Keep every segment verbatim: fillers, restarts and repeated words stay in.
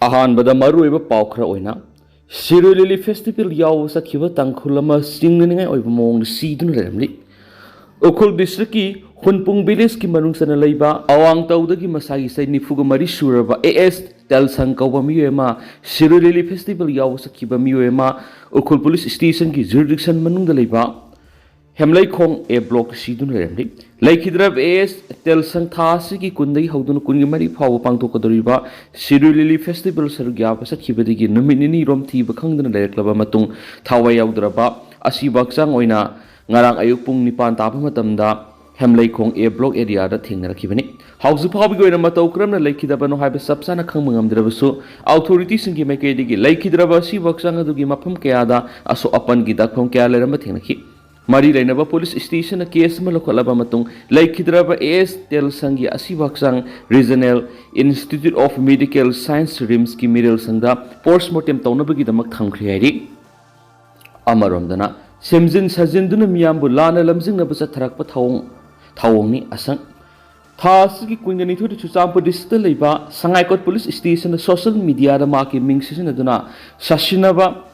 ꯑꯍꯥꯟꯕꯗ ꯃꯔꯨꯑꯣꯏꯕ ꯄꯥꯎ ꯈꯔ ꯑꯣꯏꯅ, ꯁꯤꯔꯣꯏ ꯂꯤꯂꯤ ꯐꯦꯁꯇꯤꯚꯦꯜ ꯌꯥꯎꯕ ꯆꯠꯈꯤꯕ ꯇꯥꯡꯈꯨꯜ ꯑꯃ ꯁꯤꯡꯅꯅꯤꯡꯉꯥꯏ ꯑꯣꯏꯕ ꯃꯑꯣꯡꯗ ꯁꯤꯗꯨꯅ ꯂꯩꯔꯝꯂꯤ꯫ ꯎꯈ꯭ꯔꯨꯜ ꯗꯤꯁꯇ꯭ꯔꯤꯛꯀꯤ ꯍꯨꯟꯄꯨꯡ ꯚꯤꯂꯦꯖꯀꯤ ꯃꯅꯨꯡ ꯆꯟꯅ ꯂꯩꯕ ꯑꯋꯥꯡ ꯇꯧꯗꯒꯤ ꯃꯁꯥꯒꯤ ꯆꯍꯤ ꯅꯤꯐꯨꯒ ꯃꯔꯤ ꯁꯨꯔꯕ ꯑꯦ ꯑꯦꯁ ꯇꯦꯜꯁꯪ ꯀꯧꯕ ꯃꯤꯑꯣꯏ ꯑꯃ ꯁꯤꯔꯣꯏ ꯂꯤꯂꯤ ꯐꯦꯁꯇꯤꯚꯦꯜ ꯌꯥꯎꯕ ꯆꯠꯈꯤꯕ ꯃꯤꯑꯣꯏ ꯑꯃ ꯎꯈ꯭ꯔꯨꯜ ꯄꯨꯂꯤꯁ ꯁ꯭ꯇꯦꯁꯟꯒꯤ ꯖꯨꯔꯤꯗꯤꯛꯁꯟ ꯃꯅꯨꯡꯗ ꯂꯩꯕ ꯍꯦꯝꯂꯩꯈꯣꯡ ꯑꯦ ꯕ꯭ꯂꯣꯛ ꯁꯤꯗꯨꯅ ꯂꯩꯔꯝꯂꯤ꯫ ꯂꯩꯈꯤꯗ꯭ꯔꯕ ꯑꯦ ꯑꯦꯁ ꯇꯦꯜꯁꯪ ꯊꯥ ꯑꯁꯤꯒꯤ ꯀꯨꯟꯗꯒꯤ ꯍꯧꯗꯨꯅ ꯀꯨꯟꯒꯤ ꯃꯔꯤ ꯐꯥꯎꯕ ꯄꯥꯡꯊꯣꯛꯀꯗꯧꯔꯤꯕ ꯁꯤꯔꯣꯏ ꯂꯤꯂꯤ ꯐꯦꯁꯇꯤꯚꯦꯜ ꯁꯔꯨꯛ ꯌꯥꯕ ꯆꯠꯈꯤꯕꯗꯒꯤ ꯅꯨꯃꯤꯠ ꯅꯤꯅꯤꯔꯣꯝ ꯊꯤꯕ ꯈꯪꯗꯅ ꯂꯩꯔꯛꯂꯕ ꯃꯇꯨꯡ, ꯊꯋꯥꯏ ꯌꯥꯎꯗ꯭ꯔꯕ ꯑꯁꯤꯕ ꯍꯛꯆꯥꯡ ꯑꯣꯏꯅ ꯉꯔꯥꯡ ꯑꯌꯨꯛ ꯄꯨꯡ ꯅꯤꯄꯥꯟ ꯇꯥꯕ ꯃꯇꯝꯗ ꯍꯦꯝꯂꯩꯈꯣꯡ ꯑꯦ ꯕ꯭ꯂꯣꯛ ꯑꯦꯔꯤꯌꯥꯗ ꯊꯦꯡꯅꯔꯛꯈꯤꯕꯅꯤ꯫ ꯍꯧꯖꯤꯛ ꯐꯥꯎꯕꯒꯤ ꯑꯣꯏꯅ ꯃꯇꯧ ꯀꯔꯝꯅ ꯂꯩꯈꯤꯗꯕꯅꯣ ꯍꯥꯏꯕ ꯆꯞ ꯆꯥꯅ ꯈꯪꯕ ꯉꯝꯗ꯭ꯔꯕꯁꯨ, ꯑꯣꯊꯣꯔꯤꯇꯤꯁꯤꯡꯒꯤ ꯃꯥꯏꯀꯩꯗꯒꯤ ꯂꯩꯈꯤꯗ꯭ꯔꯕ ꯑꯁꯤꯕ ꯍꯛꯆꯥꯡ ꯑꯗꯨꯒꯤ ꯃꯐꯝ ꯀꯌꯥꯗ ꯑꯁꯣꯛ ꯑꯄꯟꯒꯤ ꯗꯥꯛꯐꯝ ꯀꯌꯥ ꯂꯩꯔꯝꯕ ꯊꯦꯡꯅꯈꯤ꯫ ꯃꯔꯤ ꯂꯩꯅꯕ ꯄꯨꯂꯤꯁ ꯁ꯭ꯇꯦꯁꯟꯅ ꯀꯦꯁ ꯑꯃ ꯂꯧꯈꯠꯂꯕ ꯃꯇꯨꯡ, ꯂꯩꯈꯤꯗ꯭ꯔꯕ ꯑꯦ ꯑꯦꯁ ꯇꯦꯜꯁꯪꯒꯤ ꯑꯁꯤꯕ ꯍꯛꯆꯥꯡ regional institute of medical science, ꯔꯤꯝꯁꯀꯤ ꯃꯤꯔꯦꯜꯁꯪꯗ ꯄꯣꯁꯃꯣꯔꯇꯦꯝ ꯇꯧꯅꯕꯒꯤꯗꯃꯛ ꯊꯝꯈ꯭ꯔꯦ ꯍꯥꯏꯔꯤ꯫ ꯑꯃꯔꯣꯝꯗꯅ, ꯁꯦꯝꯖꯤꯟ ꯁꯥꯖꯤꯟꯗꯨꯅ ꯃꯤꯌꯥꯝꯕꯨ ꯂꯥꯟꯅ ꯂꯝꯖꯤꯡꯅꯕ ꯆꯠꯊꯔꯛꯄ ꯊꯧꯑꯣꯡ, ꯊꯧꯑꯣꯡꯅꯤ ꯑꯁꯪ꯫ ꯊꯥ ꯑꯁꯤꯒꯤ ꯀꯨꯟꯒ ꯅꯤꯊꯣꯏꯗ ꯆꯨꯔꯆꯥꯟꯄꯨꯔ ꯗꯤꯁꯇ꯭ꯔꯤꯛꯇ ꯂꯩꯕ ꯁꯉꯥꯏꯀꯣꯠ ꯄꯨꯂꯤꯁ ꯁ꯭ꯇꯦꯁꯟꯗ ꯁꯣꯁꯤꯌꯦꯜ ꯃꯤꯗꯤꯌꯥꯗ ꯃꯍꯥꯛꯀꯤ ꯃꯤꯡ ꯁꯤꯖꯤꯟꯅꯗꯨꯅ ꯁꯥꯁꯤꯟꯅꯕ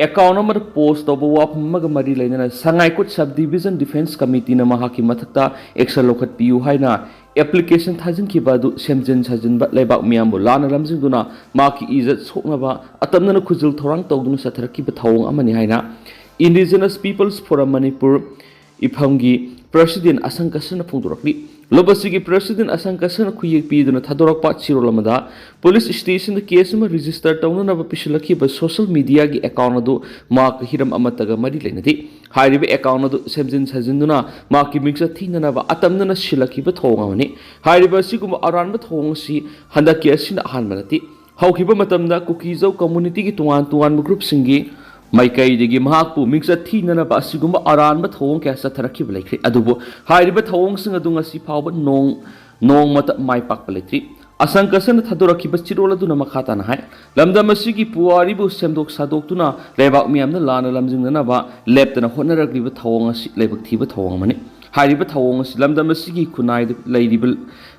ꯑꯦꯀꯥꯎꯟ ꯑꯃꯗ ꯄꯣꯁ ꯇꯧꯕ ꯋꯥꯐꯝ ꯑꯃꯒ ꯃꯔꯤ ꯂꯩꯅꯅ ꯁꯉꯥꯏꯀꯣꯠ ꯁꯕ ꯗꯤꯕꯤꯖꯟ ꯗꯤꯐꯦꯟꯁ ꯀꯃꯤꯇꯤꯅ ꯃꯍꯥꯛꯀꯤ ꯃꯊꯛꯇ ꯑꯦꯛꯁꯟ ꯂꯧꯈꯠꯄꯤꯌꯨ ꯍꯥꯏꯅ ꯑꯦꯄ꯭ꯂꯤꯀꯦꯁꯟ ꯊꯥꯖꯤꯟꯈꯤꯕ ꯑꯗꯨ ꯁꯦꯝꯖꯤꯟ ꯁꯥꯖꯤꯟꯕ ꯂꯩꯕꯥꯛ ꯃꯤꯌꯥꯝꯕꯨ ꯂꯥꯟꯅ ꯂꯝꯖꯤꯡꯗꯨꯅ ꯃꯍꯥꯛꯀꯤ ꯏꯖꯠ ꯁꯣꯛꯅꯕ ꯑꯇꯝꯅꯅ ꯈꯨꯖꯤꯜ ꯊꯧꯔꯥꯡ ꯇꯧꯗꯨꯅ ꯆꯠꯊꯔꯛꯈꯤꯕ ꯊꯧꯑꯣꯡ ꯑꯃꯅꯤ ꯍꯥꯏꯅ Indigenous Peoples Forum Manipur ꯏꯐꯝꯒꯤ ꯄ꯭ꯔꯁꯤꯗꯦꯟ ꯑꯁꯪ ꯀꯁꯟꯅ ꯐꯣꯡꯗꯣꯔꯛꯂꯤ꯫ ꯂꯨꯞ ꯑꯁꯤꯒꯤ ꯄ꯭ꯔꯁꯤꯗꯦꯟ ꯑꯁꯪ ꯀꯁꯟꯅ ꯈꯨꯌꯦꯛ ꯄꯤꯗꯨꯅ ꯊꯥꯗꯣꯔꯛꯄ ꯆꯦꯔꯣꯜ ꯑꯃꯗ, ꯄꯨꯂꯤꯁ ꯁ꯭ꯇꯦꯁꯟꯗ ꯀꯦꯁ ꯑꯃ ꯔꯦꯖꯤꯁꯇꯔ ꯇꯧꯅꯅꯕ ꯄꯤꯁꯤꯜꯂꯛꯈꯤꯕ ꯁꯣꯁꯤꯌꯦꯜ ꯃꯤꯗꯤꯌꯥꯒꯤ ꯑꯦꯀꯥꯎꯟ ꯑꯗꯨ ꯃꯍꯥꯛꯀ ꯍꯤꯔꯝ ꯑꯃꯠꯇꯒ ꯃꯔꯤ ꯂꯩꯅꯗꯦ꯫ ꯍꯥꯏꯔꯤꯕ ꯑꯦꯀꯥꯎꯟ ꯑꯗꯨ ꯁꯦꯝꯖꯤꯟ ꯁꯥꯖꯤꯟꯗꯨꯅ ꯃꯍꯥꯛꯀꯤ ꯃꯤꯡꯆꯠ ꯊꯤꯅꯅꯕ ꯑꯇꯝꯅꯅ ꯁꯤꯜꯂꯛꯈꯤꯕ ꯊꯧꯑꯣꯡ ꯑꯃꯅꯤ꯫ ꯍꯥꯏꯔꯤꯕ ꯑꯁꯤꯒꯨꯝꯕ ꯑꯔꯥꯟꯕ ꯊꯧꯑꯣꯡ ꯑꯁꯤ ꯍꯟꯗꯛꯀꯤ ꯑꯁꯤꯅ ꯑꯍꯥꯟꯕ ꯅꯠꯇꯦ꯫ ꯍꯧꯈꯤꯕ ꯃꯇꯝꯗ ꯀꯨꯀꯤꯖꯧ ꯀꯝꯃꯨꯅꯤꯇꯤꯒꯤ ꯇꯣꯉꯥꯟ ꯇꯣꯉꯥꯟꯕ ꯒ꯭ꯔꯨꯞꯁꯤꯡꯒꯤ ꯃꯥꯏꯀꯩꯗꯒꯤ ꯃꯍꯥꯛꯄꯨ ꯃꯤꯡꯆꯠ ꯊꯤꯅꯅꯕ ꯑꯁꯤꯒꯨꯝꯕ ꯑꯔꯥꯟꯕ ꯊꯧꯑꯣꯡ ꯀꯌꯥ ꯆꯠꯊꯔꯛꯈꯤꯕ ꯂꯩꯈ꯭ꯔꯦ꯫ ꯑꯗꯨꯕꯨ ꯍꯥꯏꯔꯤꯕ ꯊꯧꯑꯣꯡꯁꯤꯡ ꯑꯗꯨ ꯉꯁꯤ ꯐꯥꯎꯕ ꯅꯣꯡ-, ꯅꯣꯡꯃꯇ ꯃꯥꯏ ꯄꯥꯛꯄ ꯂꯩꯇ꯭ꯔꯤ꯫ ꯑꯁꯪ ꯀꯁꯟꯅ ꯊꯥꯗꯣꯔꯛꯈꯤꯕ ꯆꯦꯔꯣꯜ ꯑꯗꯨꯅ ꯃꯈꯥ ꯇꯥꯅ ꯍꯥꯏ, ꯂꯝꯗꯝ ꯑꯁꯤꯒꯤ ꯄꯨꯋꯥꯔꯤꯕꯨ ꯁꯦꯝꯗꯣꯛ ꯁꯥꯗꯣꯛꯇꯨꯅ ꯂꯩꯕꯥꯛ ꯃꯤꯌꯥꯝꯅ ꯂꯥꯟꯅ ꯂꯝꯖꯤꯡꯅꯅꯕ ꯂꯦꯞꯇꯅ ꯍꯣꯠꯅꯔꯛꯂꯤꯕ ꯊꯧꯑꯣꯡ ꯑꯁꯤ ꯂꯥꯏꯕꯛ ꯊꯤꯕ ꯊꯧꯑꯣꯡ ꯑꯃꯅꯤ꯫ ꯍꯥꯏꯔꯤꯕ ꯊꯧꯑꯣꯡ ꯑꯁꯤ ꯂꯝꯗꯝ ꯑꯁꯤꯒꯤ ꯈꯨꯟꯅꯥꯏꯗ ꯂꯩꯔꯤꯕ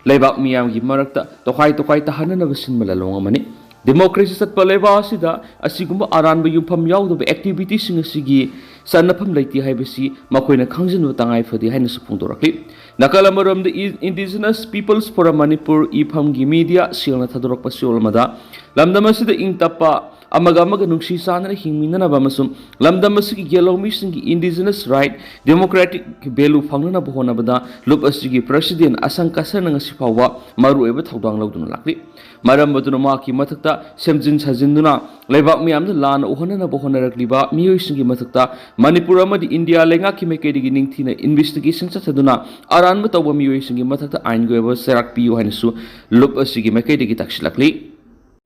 ꯂꯩꯕꯥꯛ ꯃꯤꯌꯥꯝꯒꯤ ꯃꯔꯛꯇ ꯇꯣꯈꯥꯏ ꯇꯣꯈꯥꯏ ꯇꯥꯍꯟꯅꯅꯕ ꯁꯤꯟꯕ ꯂꯥꯂꯣꯡ ꯑꯃꯅꯤ꯫ ꯗꯦꯃꯣꯀ꯭ꯔꯦꯁꯤ ꯆꯠꯄ ꯂꯩꯕꯥꯛ ꯑꯁꯤꯗ ꯑꯁꯤꯒꯨꯝꯕ ꯑꯔꯥꯟꯕ ꯌꯨꯝꯐꯝ ꯌꯥꯎꯗꯕ ꯑꯦꯛꯇꯤꯚꯤꯇꯤꯁꯤꯡ ꯑꯁꯤꯒꯤ ꯆꯠꯅꯐꯝ ꯂꯩꯇꯦ ꯍꯥꯏꯕꯁꯤ ꯃꯈꯣꯏꯅ ꯈꯪꯖꯤꯟꯕ ꯇꯉꯥꯏ ꯐꯗꯦ ꯍꯥꯏꯅꯁꯨ ꯐꯣꯡꯗꯣꯔꯛꯂꯤ꯫ ꯅꯥꯀꯜ ꯑꯃꯔꯣꯝꯗ, ꯏꯟꯗꯤꯖꯤꯅꯁ ꯄꯤꯄꯜꯁ ꯐꯣꯔꯝ ꯃꯅꯤꯄꯨꯔ ꯏꯐꯝꯒꯤ ꯃꯤꯗꯤꯌꯥ ꯁꯦꯜꯅ ꯊꯥꯗꯣꯔꯛꯄ ꯁꯤꯌꯣꯜ ꯑꯃꯗ ꯂꯝꯗꯝ ꯑꯁꯤꯗ ꯏꯪ ꯇꯞꯄ ꯑꯃꯒ ꯑꯃꯒ ꯅꯨꯡꯁꯤ ꯆꯥꯟꯅꯅ ꯍꯤꯡꯃꯤꯟꯅꯅꯕ ꯑꯃꯁꯨꯡ ꯂꯝꯗꯝ ꯑꯁꯤꯒꯤ ꯌꯦꯜꯍꯧꯃꯤꯁꯤꯡꯒꯤ ꯏꯟꯗꯤꯖꯤꯅꯁ ꯔꯥꯏꯠ, ꯗꯦꯃꯣꯀ꯭ꯔꯦꯇꯤꯛ ꯚꯦꯂꯨ ꯐꯪꯅꯅꯕ ꯍꯣꯠꯅꯕꯗ ꯂꯨꯞ ꯑꯁꯤꯒꯤ ꯄ꯭ꯔꯁꯤꯗꯦꯟ ꯑꯁꯪ ꯀꯁꯔꯅ ꯉꯁꯤ ꯐꯥꯎꯕ ꯃꯔꯨꯑꯣꯏꯕ ꯊꯧꯗꯥꯡ ꯂꯧꯗꯨꯅ ꯂꯥꯛꯂꯤ꯫ ꯃꯔꯝ ꯑꯗꯨꯅ ꯃꯍꯥꯛꯀꯤ ꯃꯊꯛꯇ ꯁꯦꯝꯖꯤꯟ ꯁꯥꯖꯤꯟꯗꯨꯅ ꯂꯩꯕꯥꯛ ꯃꯤꯌꯥꯝꯗ ꯂꯥꯟꯅ ꯎꯍꯟꯅꯅꯕ ꯍꯣꯠꯅꯔꯛꯂꯤꯕ ꯃꯤꯑꯣꯏꯁꯤꯡꯒꯤ ꯃꯊꯛꯇ ꯃꯅꯤꯄꯨꯔ ꯑꯃꯗꯤ ꯏꯟꯗꯤꯌꯥ ꯂꯩꯉꯥꯛꯀꯤ ꯃꯥꯏꯀꯩꯗꯒꯤ ꯅꯤꯡꯊꯤꯅ ꯏꯟꯚꯦꯁꯇꯤꯒꯦꯁꯟ ꯆꯠꯊꯗꯨꯅ ꯑꯔꯥꯟꯕ ꯇꯧꯕ ꯃꯤꯑꯣꯏꯁꯤꯡꯒꯤ ꯃꯊꯛꯇ ꯑꯥꯏꯟꯒꯤ ꯑꯣꯏꯕ ꯆꯩꯔꯥꯛ ꯄꯤꯌꯨ ꯍꯥꯏꯅꯁꯨ ꯂꯨꯞ ꯑꯁꯤꯒꯤ ꯃꯥꯏꯀꯩꯗꯒꯤ ꯇꯛꯁꯤꯜꯂꯛꯂꯤ꯫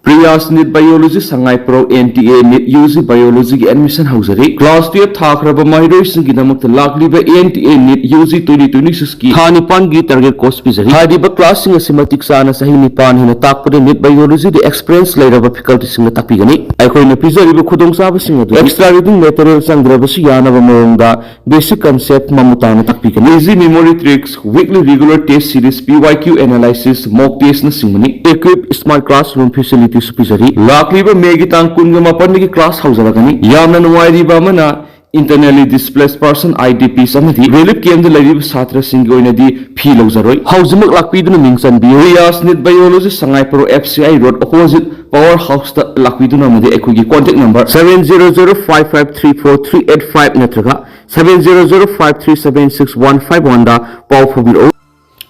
ꯄ꯭ꯔꯤꯌꯥꯁ ꯅꯤꯠ ꯕꯥꯏꯑꯣꯂꯣꯖꯤ ꯁꯉꯥꯏꯄ꯭ꯔꯧ N T A NEET U G ꯕꯥꯏꯑꯣꯂꯣꯖꯤꯒꯤ ꯑꯦꯗꯃꯤꯁꯟ ꯍꯧꯖꯔꯤ꯫ ꯀ꯭ꯂꯥꯁ ꯇꯨꯌꯦꯜꯞ ꯊꯥꯈ꯭ꯔꯕ ꯃꯍꯩꯔꯣꯏꯁꯤꯡꯒꯤꯗꯃꯛꯇ ꯂꯥꯛꯂꯤꯕ N T A NEET U G twenty twenty ꯁꯤꯛꯁꯀꯤ ꯊꯥ ꯅꯤꯄꯥꯟꯒꯤ ꯇꯥꯔꯒꯦꯠ ꯀꯣꯔꯁ ꯄꯤꯖꯔꯤ꯫ ꯍꯥꯏꯔꯤꯕ ꯀ꯭ꯂꯥꯁꯁꯤꯡ ꯑꯁꯤ ꯃꯇꯤꯛ ꯆꯥꯅ ꯆꯍꯤ ꯅꯤꯄꯥꯟ ꯍꯦꯟꯅ ꯇꯥꯛꯄꯗ ꯅꯤꯠ ꯕꯥꯏꯑꯣꯂꯣꯖꯤꯗ ꯑꯦꯛꯁꯄꯤꯔꯤꯌꯦꯟꯁ ꯂꯩꯔꯕ ꯐꯦꯀꯜꯇꯤꯁꯤꯡꯅ ꯇꯥꯛꯄꯤꯒꯅꯤ꯫ ꯑꯩꯈꯣꯏꯅ ꯄꯤꯖꯔꯤꯕ ꯈꯨꯗꯣꯡꯆꯥꯕꯁꯤꯡ ꯑꯗꯨ ꯑꯦꯛꯁꯇ꯭ꯔꯥ ꯔꯤꯗꯤꯡ ꯃꯦꯇꯔꯤꯌꯦꯜ ꯆꯪꯗ꯭ꯔꯕꯁꯨ ꯌꯥꯅꯕ ꯃꯑꯣꯡꯗ ꯕꯦꯁꯤꯛ ꯀꯟꯁꯦꯞ ꯃꯃꯨꯠ ꯇꯥꯅ ꯇꯥꯛꯄꯤꯒꯅꯤ꯫ Easy memory tricks, weekly regular test series, P Y Q analysis, mock ꯇꯦꯁꯅꯆꯤꯡꯕꯅꯤ꯫ ꯏꯀ꯭ꯋꯤꯞ ꯁ꯭ꯃꯥꯔꯠ ꯀ꯭ꯂꯥꯁꯔꯨꯝ ꯐꯦꯁꯤꯂꯤꯇꯤꯁꯨ ꯄꯤꯖꯔꯤ꯫ ꯂꯥꯛꯂꯤꯕ ꯃꯦꯒꯤ ꯇꯥꯡ ꯀꯨꯟꯒ ꯃꯥꯄꯟꯗꯒꯤ ꯀ꯭ꯂꯥꯁ ꯍꯧꯖꯔꯒꯅꯤ꯫ ꯌꯥꯝꯅ ꯅꯨꯡꯉꯥꯏꯔꯤꯕ ꯑꯃꯅ, internally displaced person, I D Ps, ꯑꯃꯗꯤ ꯔꯤꯂꯤꯐ ꯀꯦꯝꯞꯇ ꯂꯩꯔꯤꯕ ꯁꯥꯇ꯭ꯔꯁꯤꯡꯒꯤ ꯑꯣꯏꯅꯗꯤ ꯐꯤ ꯂꯧꯖꯔꯣꯏ꯫ ꯍꯧꯖꯤꯛꯃꯛ ꯂꯥꯛꯄꯤꯗꯨꯅ ꯃꯤꯡ ꯆꯟꯕꯤꯌꯨ꯫ ꯔꯤꯌꯥꯁ NEET biology, Sangaiprou F C I road, opposite power ꯍꯥꯎꯁꯇ ꯂꯥꯛꯄꯤꯗꯨꯅ, ꯑꯃꯗꯤ ꯑꯩꯈꯣꯏꯒꯤ contact number seven zero zero five five three four three eight five ꯅꯠꯇ꯭ꯔꯒ seven zero zero five three seven six one five one ꯗ ꯄꯥꯎ ꯐꯥꯎꯕꯤꯔꯛꯎ꯫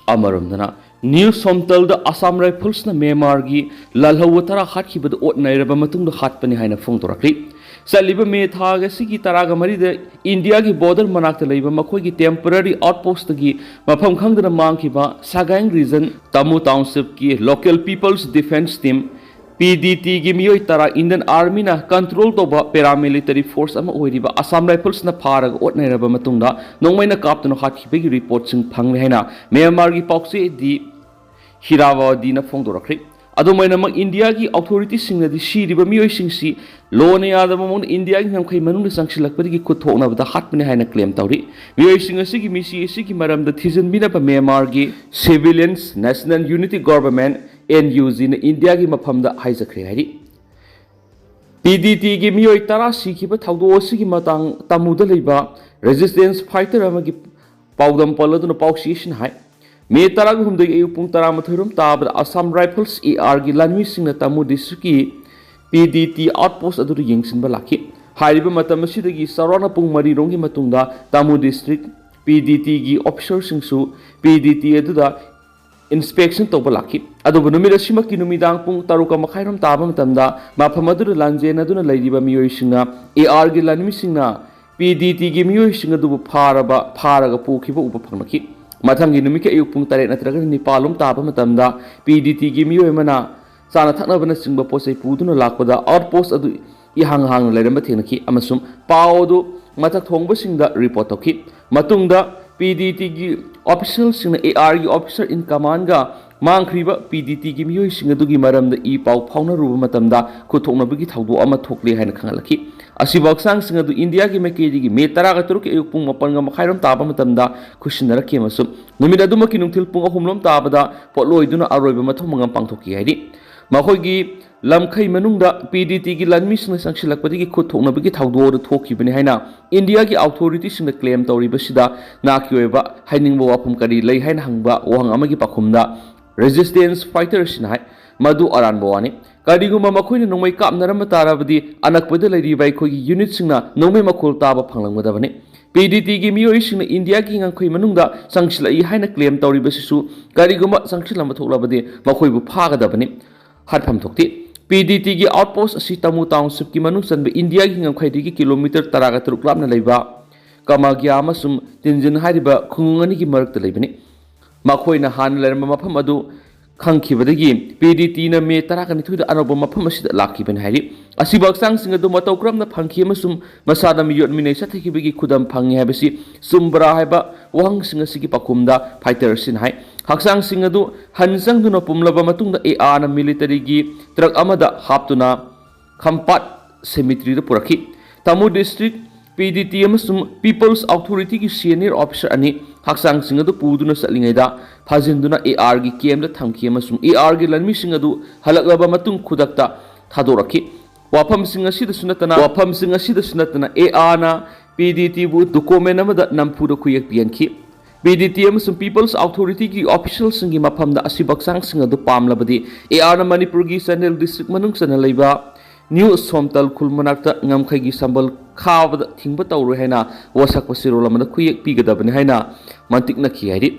ꯑꯃꯔꯣꯝꯗꯅ, ꯅ꯭ꯌꯨ ꯁꯣꯝꯇꯜꯗ ꯑꯁꯥꯝ ꯔꯥꯏꯐꯜꯁꯅ ꯃ꯭ꯌꯥꯟꯃꯥꯔꯒꯤ ꯂꯥꯜꯍꯧꯕ ꯇꯔꯥ ꯍꯥꯠꯈꯤꯕꯗ ꯑꯣꯠ ꯅꯩꯔꯕ ꯃꯇꯨꯡꯗ ꯍꯥꯠꯄꯅꯤ ꯍꯥꯏꯅ ꯐꯣꯡꯗꯣꯔꯛꯂꯤ꯫ ꯆꯠꯂꯤꯕ ꯃꯦ ꯊꯥ ꯑꯁꯤꯒꯤ ꯇꯔꯥꯒ ꯃꯔꯤꯗ ꯏꯟꯗꯤꯌꯥꯒꯤ ꯕꯣꯔꯗꯔ ꯃꯅꯥꯛꯇ ꯂꯩꯕ ꯃꯈꯣꯏꯒꯤ ꯇꯦꯝꯄꯔꯔꯤ ꯑꯥꯎꯠꯄꯣꯁꯇꯒꯤ ꯃꯐꯝ ꯈꯪꯗꯅ ꯃꯥꯡꯈꯤꯕ ꯁꯥꯒꯥꯏꯡ ꯔꯤꯖꯟ ꯇꯥꯃꯨ ꯇꯥꯎꯟꯁꯤꯞꯀꯤ local peoples defence team, P D ꯇꯤꯒꯤ ꯃꯤꯑꯣꯏ ꯇꯔꯥ ꯏꯟꯗꯤꯌꯟ ꯑꯥꯔꯃꯤꯅ ꯀꯟꯇ꯭ꯔꯣꯜ ꯇꯧꯕ ꯄꯦꯔꯥꯃꯤꯂꯤꯇꯔꯤ ꯐꯣꯔꯁ ꯑꯃ ꯑꯣꯏꯔꯤꯕ ꯑꯁꯥꯝ ꯔꯥꯏꯐꯜꯁꯅ ꯐꯥꯔꯒ ꯑꯣꯠꯅꯔꯕ ꯃꯇꯨꯡꯗ ꯅꯣꯡꯃꯩꯅ ꯀꯥꯞꯇꯨꯅ ꯍꯥꯠꯈꯤꯕꯒꯤ ꯔꯤꯄꯣꯔꯠꯁꯤꯡ ꯐꯪꯂꯦ ꯍꯥꯏꯅ ꯃ꯭ꯌꯥꯟꯃꯥꯔꯒꯤ ꯄꯥꯎꯆꯦ ꯗꯤ ꯍꯤꯔꯥꯋꯥꯗꯤꯅ ꯐꯣꯡꯗꯣꯔꯛꯈ꯭ꯔꯦ꯫ ꯑꯗꯨꯝ ꯑꯣꯏꯅꯃꯛ, ꯏꯟꯗꯤꯌꯥꯒꯤ ꯑꯣꯊꯣꯔꯤꯇꯤꯁꯤꯡꯅꯗꯤ ꯁꯤꯔꯤꯕ ꯃꯤꯑꯣꯏꯁꯤꯡꯁꯤ ꯂꯣꯅ ꯌꯥꯗꯕ ꯃꯑꯣꯡꯗ ꯏꯟꯗꯤꯌꯥꯒꯤ ꯉꯝꯈꯩ ꯃꯅꯨꯡꯗ ꯆꯪꯁꯤꯜꯂꯛꯄꯗꯒꯤ ꯈꯨꯠ ꯊꯣꯛꯅꯕꯗ ꯍꯥꯠꯄꯅꯤ ꯍꯥꯏꯅ ꯀ꯭ꯂꯦꯝ ꯇꯧꯔꯤ꯫ ꯃꯤꯑꯣꯏꯁꯤꯡ ꯑꯁꯤꯒꯤ ꯃꯤꯁꯤ ꯑꯁꯤꯒꯤ ꯃꯔꯝꯗ ꯊꯤꯖꯤꯟꯕꯤꯅꯕ ꯃ꯭ꯌꯥꯟꯃꯥꯔꯒꯤ civilians national unity government, N U ꯖꯤꯅ ꯏꯟꯗꯤꯌꯥꯒꯤ ꯃꯐꯝꯗ ꯍꯥꯏꯖꯈ꯭ꯔꯦ ꯍꯥꯏꯔꯤ꯫ ꯄꯤ ꯗꯤ ꯇꯤꯒꯤ ꯃꯤꯑꯣꯏ ꯇꯔꯥ ꯁꯤꯈꯤꯕ ꯊꯧꯗꯣꯛ ꯑꯁꯤꯒꯤ ꯃꯇꯥꯡ ꯇꯥꯃꯨꯗ ꯂꯩꯕ ꯔꯦꯖꯤꯁꯇꯦꯟꯁ ꯐꯥꯏꯇꯔ ꯑꯃꯒꯤ ꯄꯥꯎꯗꯝ ꯄꯜꯂꯗꯨꯅ ꯄꯥꯎꯆꯦꯁꯤꯅ ꯍꯥꯏ, ꯃꯦ ꯇꯔꯥꯍꯨꯝꯗꯣꯏ ꯑꯌꯨꯛ ꯄꯨꯡ ꯇꯔꯥꯃꯥꯊꯣꯏ ꯔꯣꯝ ꯇꯥꯕꯗ ꯑꯁꯥꯝ ꯔꯥꯏꯐꯜꯁ ꯑꯦ ꯑꯥꯔꯒꯤ ꯂꯥꯟꯃꯤꯁꯤꯡꯅ ꯇꯥꯃꯨ ꯗꯤꯁꯇ꯭ꯔꯤꯛꯀꯤ ꯄꯤ ꯗꯤ ꯇꯤ ꯑꯥꯎꯠꯄꯣꯁ ꯑꯗꯨꯗ ꯌꯦꯡꯁꯤꯟꯕ ꯂꯥꯛꯈꯤ꯫ ꯍꯥꯏꯔꯤꯕ ꯃꯇꯝ ꯑꯁꯤꯗꯒꯤ ꯆꯥꯎꯔꯥꯛꯅ ꯄꯨꯡ ꯃꯔꯤ ꯔꯣꯝꯒꯤ ꯃꯇꯨꯡꯗ ꯇꯥꯃꯨ ꯗꯤꯁꯇ꯭ꯔꯤꯛ ꯄꯤ ꯗꯤ ꯇꯤꯒꯤ ꯑꯣꯐꯤꯁꯔꯁꯤꯡꯁꯨ ꯄꯤ ꯗꯤ ꯇꯤ ꯑꯗꯨꯗ ꯏꯟꯁꯄꯦꯛꯁꯟ ꯇꯧꯕ ꯂꯥꯛꯈꯤ꯫ ꯑꯗꯨꯕꯨ ꯅꯨꯃꯤꯠ ꯑꯁꯤꯃꯛꯀꯤ ꯅꯨꯃꯤꯗꯥꯡ ꯄꯨꯡ ꯇꯔꯨꯛꯀ ꯃꯈꯥꯏ ꯔꯣꯝ ꯇꯥꯕ ꯃꯇꯝꯗ ꯃꯐꯝ ꯑꯗꯨꯗ ꯂꯥꯟꯖꯦꯟꯅꯗꯨꯅ ꯂꯩꯔꯤꯕ ꯃꯤꯑꯣꯏꯁꯤꯡꯅ ꯑꯦ ꯑꯥꯔꯒꯤ ꯂꯥꯟꯃꯤꯁꯤꯡꯅ ꯄꯤ ꯗꯤ ꯇꯤꯒꯤ ꯃꯤꯑꯣꯏꯁꯤꯡ ꯑꯗꯨꯕꯨ ꯐꯥꯔꯕ, ꯐꯥꯔꯒ ꯄꯨꯈꯤꯕ ꯎꯕ ꯐꯪꯂꯛꯈꯤ꯫ ꯃꯊꯪꯒꯤ ꯅꯨꯃꯤꯠꯀꯤ ꯑꯌꯨꯛ ꯄꯨꯡ ꯇꯔꯦꯠ ꯅꯠꯇ꯭ꯔꯒ ꯅꯤꯄꯥꯜ ꯂꯣꯝ ꯇꯥꯕ ꯃꯇꯝꯗ ꯄꯤ ꯗꯤ ꯇꯤꯒꯤ ꯃꯤꯑꯣꯏ ꯑꯃꯅ ꯆꯥꯅ ꯊꯛꯅꯕꯅꯆꯤꯡꯕ ꯄꯣꯠ ꯆꯩ ꯄꯨꯗꯨꯅ ꯂꯥꯛꯄꯗ ꯑꯥꯎꯠꯄꯣꯁ ꯑꯗꯨ ꯏꯍꯥꯡ ꯍꯥꯡꯅ ꯂꯩꯔꯝꯕ ꯊꯦꯡꯅꯈꯤ ꯑꯃꯁꯨꯡ ꯄꯥꯎ ꯑꯗꯨ ꯃꯊꯛ ꯊꯣꯡꯕꯁꯤꯡꯗ ꯔꯤꯄꯣꯔꯠ ꯇꯧꯈꯤ꯫ ꯃꯇꯨꯡꯗ ꯄꯤ ꯗꯤ ꯇꯤꯒꯤ ꯑꯣꯐꯤꯁꯤꯌꯦꯜꯁꯤꯡꯅ ꯑꯦ ꯑꯥꯔꯒꯤ ꯑꯣꯐꯤꯁꯔ ꯏꯟ ꯀꯃꯥꯟꯒ ꯃꯥꯡꯈ꯭ꯔꯤꯕ ꯄꯤ ꯗꯤ ꯇꯤꯒꯤ ꯃꯤꯑꯣꯏꯁꯤꯡ ꯑꯗꯨꯒꯤ ꯃꯔꯝꯗ ꯏ ꯄꯥꯎ ꯐꯥꯎꯅꯔꯨꯕ ꯃꯇꯝꯗ ꯈꯨꯠꯊꯣꯛꯅꯕꯒꯤ ꯊꯧꯗꯣꯛ ꯑꯃ ꯊꯣꯛꯂꯦ ꯍꯥꯏꯅ ꯈꯪꯍꯜꯂꯛꯈꯤ꯫ ꯑꯁꯤꯕꯨ ꯍꯛꯆꯥꯡꯁꯤꯡ ꯑꯗꯨ ꯏꯟꯗꯤꯌꯥꯒꯤ ꯃꯥꯏꯀꯩꯗꯒꯤ ꯃꯦ ꯇꯔꯥꯒ ꯇꯔꯨꯛꯀꯤ ꯑꯌꯨꯛ ꯄꯨꯡ ꯃꯥꯄꯟꯒ ꯃꯈꯥꯏꯔꯣꯝ ꯇꯥꯕ ꯃꯇꯝꯗ ꯈꯨꯠꯁꯤꯟꯅꯔꯛꯈꯤ ꯑꯃꯁꯨꯡ ꯅꯨꯃꯤꯠ ꯑꯗꯨꯃꯛꯀꯤ ꯅꯨꯡꯊꯤꯜ ꯄꯨꯡ ꯑꯍꯨꯝ ꯂꯣꯝ ꯇꯥꯕꯗ ꯄꯣꯠꯂꯣꯏꯗꯨꯅ ꯑꯔꯣꯏꯕ ꯃꯊꯧ ꯃꯉꯝ ꯄꯥꯡꯊꯣꯛꯈꯤ ꯍꯥꯏꯔꯤ꯫ ꯃꯈꯣꯏꯒꯤ ꯂꯝꯈꯩ ꯃꯅꯨꯡꯗ ꯄꯤ ꯗꯤ ꯇꯤꯒꯤ ꯂꯥꯟꯃꯤꯁꯤꯡꯅ ꯆꯪꯁꯤꯜꯂꯛꯄꯗꯒꯤ ꯈꯨꯠ ꯊꯣꯛꯅꯕꯒꯤ ꯊꯧꯗꯣꯛ ꯑꯗꯨ ꯊꯣꯛꯈꯤꯕꯅꯤ ꯍꯥꯏꯅ ꯏꯟꯗꯤꯌꯥꯒꯤ ꯑꯣꯊꯣꯔꯤꯇꯤꯁꯤꯡꯅ ꯀ꯭ꯂꯦꯝ ꯇꯧꯔꯤꯕꯁꯤꯗ ꯅꯥꯠꯀꯤ ꯑꯣꯏꯕ ꯍꯥꯏꯅꯤꯡꯕ ꯋꯥꯐꯝ ꯀꯔꯤ ꯂꯩ ꯍꯥꯏꯅ ꯍꯪꯕ ꯋꯥꯍꯪ ꯑꯃꯒꯤ ꯄꯥꯎꯈꯨꯝꯗ ꯔꯦꯖꯤꯁꯇꯦꯟꯁ ꯐꯥꯏꯇꯔꯁꯤꯅ ꯍꯥꯏ, ꯃꯗꯨ ꯑꯔꯥꯟꯕ ꯋꯥꯅꯤ꯫ ꯀꯔꯤꯒꯨꯝꯕ ꯃꯈꯣꯏꯅ ꯅꯣꯡꯃꯩ ꯀꯥꯞꯅꯔꯝꯕ ꯇꯥꯔꯕꯗꯤ ꯑꯅꯛꯄꯗ ꯂꯩꯔꯤꯕ ꯑꯩꯈꯣꯏꯒꯤ ꯌꯨꯅꯤꯠꯁꯤꯡꯅ ꯅꯣꯡꯃꯩ ꯃꯈꯣꯜ ꯇꯥꯕ ꯐꯪꯂꯝꯒꯗꯕꯅꯤ꯫ ꯄꯤ ꯗꯤ ꯇꯤꯒꯤ ꯃꯤꯑꯣꯏꯁꯤꯡꯅ ꯏꯟꯗꯤꯌꯥꯒꯤ ꯉꯝꯈꯩ ꯃꯅꯨꯡꯗ ꯆꯪꯁꯤꯜꯂꯛꯏ ꯍꯥꯏꯅ ꯀ꯭ꯂꯦꯝ ꯇꯧꯔꯤꯕꯁꯤꯁꯨ ꯀꯔꯤꯒꯨꯝꯕ ꯆꯪꯁꯤꯜꯂꯝꯕ ꯊꯣꯛꯂꯕꯗꯤ ꯃꯈꯣꯏꯕꯨ ꯐꯥꯒꯗꯕꯅꯤ꯫ ꯍꯥꯠꯐꯝ ꯊꯣꯛꯇꯦ꯫ ꯄꯤ ꯗꯤ ꯇꯤꯒꯤ ꯑꯥꯎꯠꯄꯣꯁ ꯑꯁꯤ ꯇꯃꯨ ꯇꯥꯎꯟꯁꯤꯞꯀꯤ ꯃꯅꯨꯡ ꯆꯟꯕ ꯏꯟꯗꯤꯌꯥꯒꯤ ꯉꯝꯈꯩꯗꯒꯤ ꯀꯤꯂꯣꯃꯤꯇꯔ ꯇꯔꯥꯒ ꯇꯔꯨꯛ ꯂꯥꯞꯅ ꯂꯩꯕ ꯀꯃꯥꯒ꯭ꯌꯥ ꯑꯃꯁꯨꯡ ꯇꯤꯟꯖꯤꯟ ꯍꯥꯏꯔꯤꯕ ꯈꯨꯡꯒꯪ ꯑꯅꯤꯒꯤ ꯃꯔꯛꯇ ꯂꯩꯕꯅꯤ꯫ ꯃꯈꯣꯏꯅ ꯍꯥꯟꯅ ꯂꯩꯔꯝꯕ ꯃꯐꯝ ꯑꯗꯨ ꯈꯪꯈꯤꯕꯗꯒꯤ ꯄꯤ ꯗꯤ ꯇꯤꯅ ꯃꯦ ꯇꯔꯥꯒ ꯅꯤꯊꯣꯏꯗ ꯑꯅꯧꯕ ꯃꯐꯝ ꯑꯁꯤꯗ ꯂꯥꯛꯈꯤꯕꯅꯤ ꯍꯥꯏꯔꯤ꯫ ꯑꯁꯤꯕ ꯍꯛꯆꯥꯡꯁꯤꯡ ꯑꯗꯨ ꯃꯇꯧ ꯀꯔꯝꯅ ꯐꯪꯈꯤ ꯑꯃꯁꯨꯡ ꯃꯁꯥꯗ ꯃꯤꯑꯣꯠ ꯃꯤꯅꯩ ꯆꯠꯊꯈꯤꯕꯒꯤ ꯈꯨꯗꯝ ꯐꯪꯉꯤ ꯍꯥꯏꯕꯁꯤ ꯆꯨꯝꯕ꯭ꯔꯥ ꯍꯥꯏꯕ ꯋꯥꯍꯪꯁꯤꯡ ꯑꯁꯤꯒꯤ ꯄꯥꯎꯈꯨꯝꯗ ꯐꯥꯏꯇꯔꯁꯤꯅ ꯍꯥꯏ, ꯍꯛꯆꯥꯡꯁꯤꯡ ꯑꯗꯨ ꯍꯟ ꯆꯪꯗꯨꯅ ꯄꯨꯝꯂꯕ ꯃꯇꯨꯡꯗ ꯑꯦ ꯑꯥꯔꯅ ꯃꯤꯂꯤꯇꯔꯤꯒꯤ ꯇ꯭ꯔꯛ ꯑꯃꯗ ꯍꯥꯞꯇꯨꯅ ꯈꯝꯄꯥꯠ ꯁꯦꯃꯤꯇ꯭ꯔꯤꯗ ꯄꯨꯔꯛꯈꯤ꯫ ꯇꯥꯃꯨ ꯗꯤꯁꯇ꯭ꯔꯤꯛ ꯄꯤ ꯗꯤ ꯇꯤ ꯑꯃꯁꯨꯡ ꯄꯤꯄꯜꯁ ꯑꯣꯊꯣꯔꯤꯇꯤꯒꯤ ꯁꯤꯅꯤꯌꯔ ꯑꯣꯐꯤꯁꯥꯔ ꯑꯅꯤ ꯍꯛꯆꯥꯡꯁꯤꯡ ꯑꯗꯨ ꯄꯨꯗꯨꯅ ꯆꯠꯂꯤꯉꯩꯗ ꯐꯥꯖꯤꯟꯗꯨꯅ AR ꯒꯤ camp ꯇ ꯊꯝꯈꯤ ꯑꯃꯁꯨꯡ AR ꯒꯤ ꯂꯥꯟꯃꯤꯁꯤꯡ ꯑꯗꯨ ꯍꯜꯂꯛꯂꯕ ꯃꯇꯨꯡ ꯈꯨꯗꯛꯇ ꯊꯥꯗꯣꯔꯛꯈꯤ꯫ ꯋꯥꯐꯝꯁꯤꯡ ꯑꯁꯤꯗꯁꯨ ꯅꯠꯇꯅ, ꯋꯥꯐꯝꯁꯤꯡ ꯑꯁꯤꯗꯁꯨ ꯅꯠꯇꯅ AR ꯅ PDT ꯕꯨ document ꯑꯃꯗ ꯅꯝꯐꯨꯗ ꯈꯨꯌꯦꯛ ꯄꯤꯍꯟꯈꯤ꯫ PDT ꯑꯃꯁꯨꯡ People's Authority ꯒꯤ official ꯁꯤꯡꯒꯤ ꯃꯐꯝꯗ ꯑꯁꯤꯕ ꯍꯛꯆꯥꯡꯁꯤꯡ ꯑꯗꯨ ꯄꯥꯝꯂꯕꯗꯤ AR ꯅ ꯃꯅꯤꯄꯨꯔꯒꯤ ꯆꯥꯟꯗꯦꯜ district ꯃꯅꯨꯡ ꯆꯟꯅ ꯂꯩꯕ ꯅ꯭ꯌꯨ ꯁꯣꯝꯇꯜ ꯈꯨꯜ ꯃꯅꯥꯛꯇ ꯉꯝꯈꯩꯒꯤ ꯁꯝꯕꯜ ꯈꯥꯕꯗ ꯊꯤꯡꯕ ꯇꯧꯔꯣꯏ ꯍꯥꯏꯅ ꯋꯥꯁꯛꯄ ꯆꯦꯔꯣꯜ ꯑꯃꯗ ꯈꯨꯌꯦꯛ ꯄꯤꯒꯗꯕꯅꯤ ꯍꯥꯏꯅ ꯃꯟꯇꯤꯛꯅꯈꯤ ꯍꯥꯏꯔꯤ꯫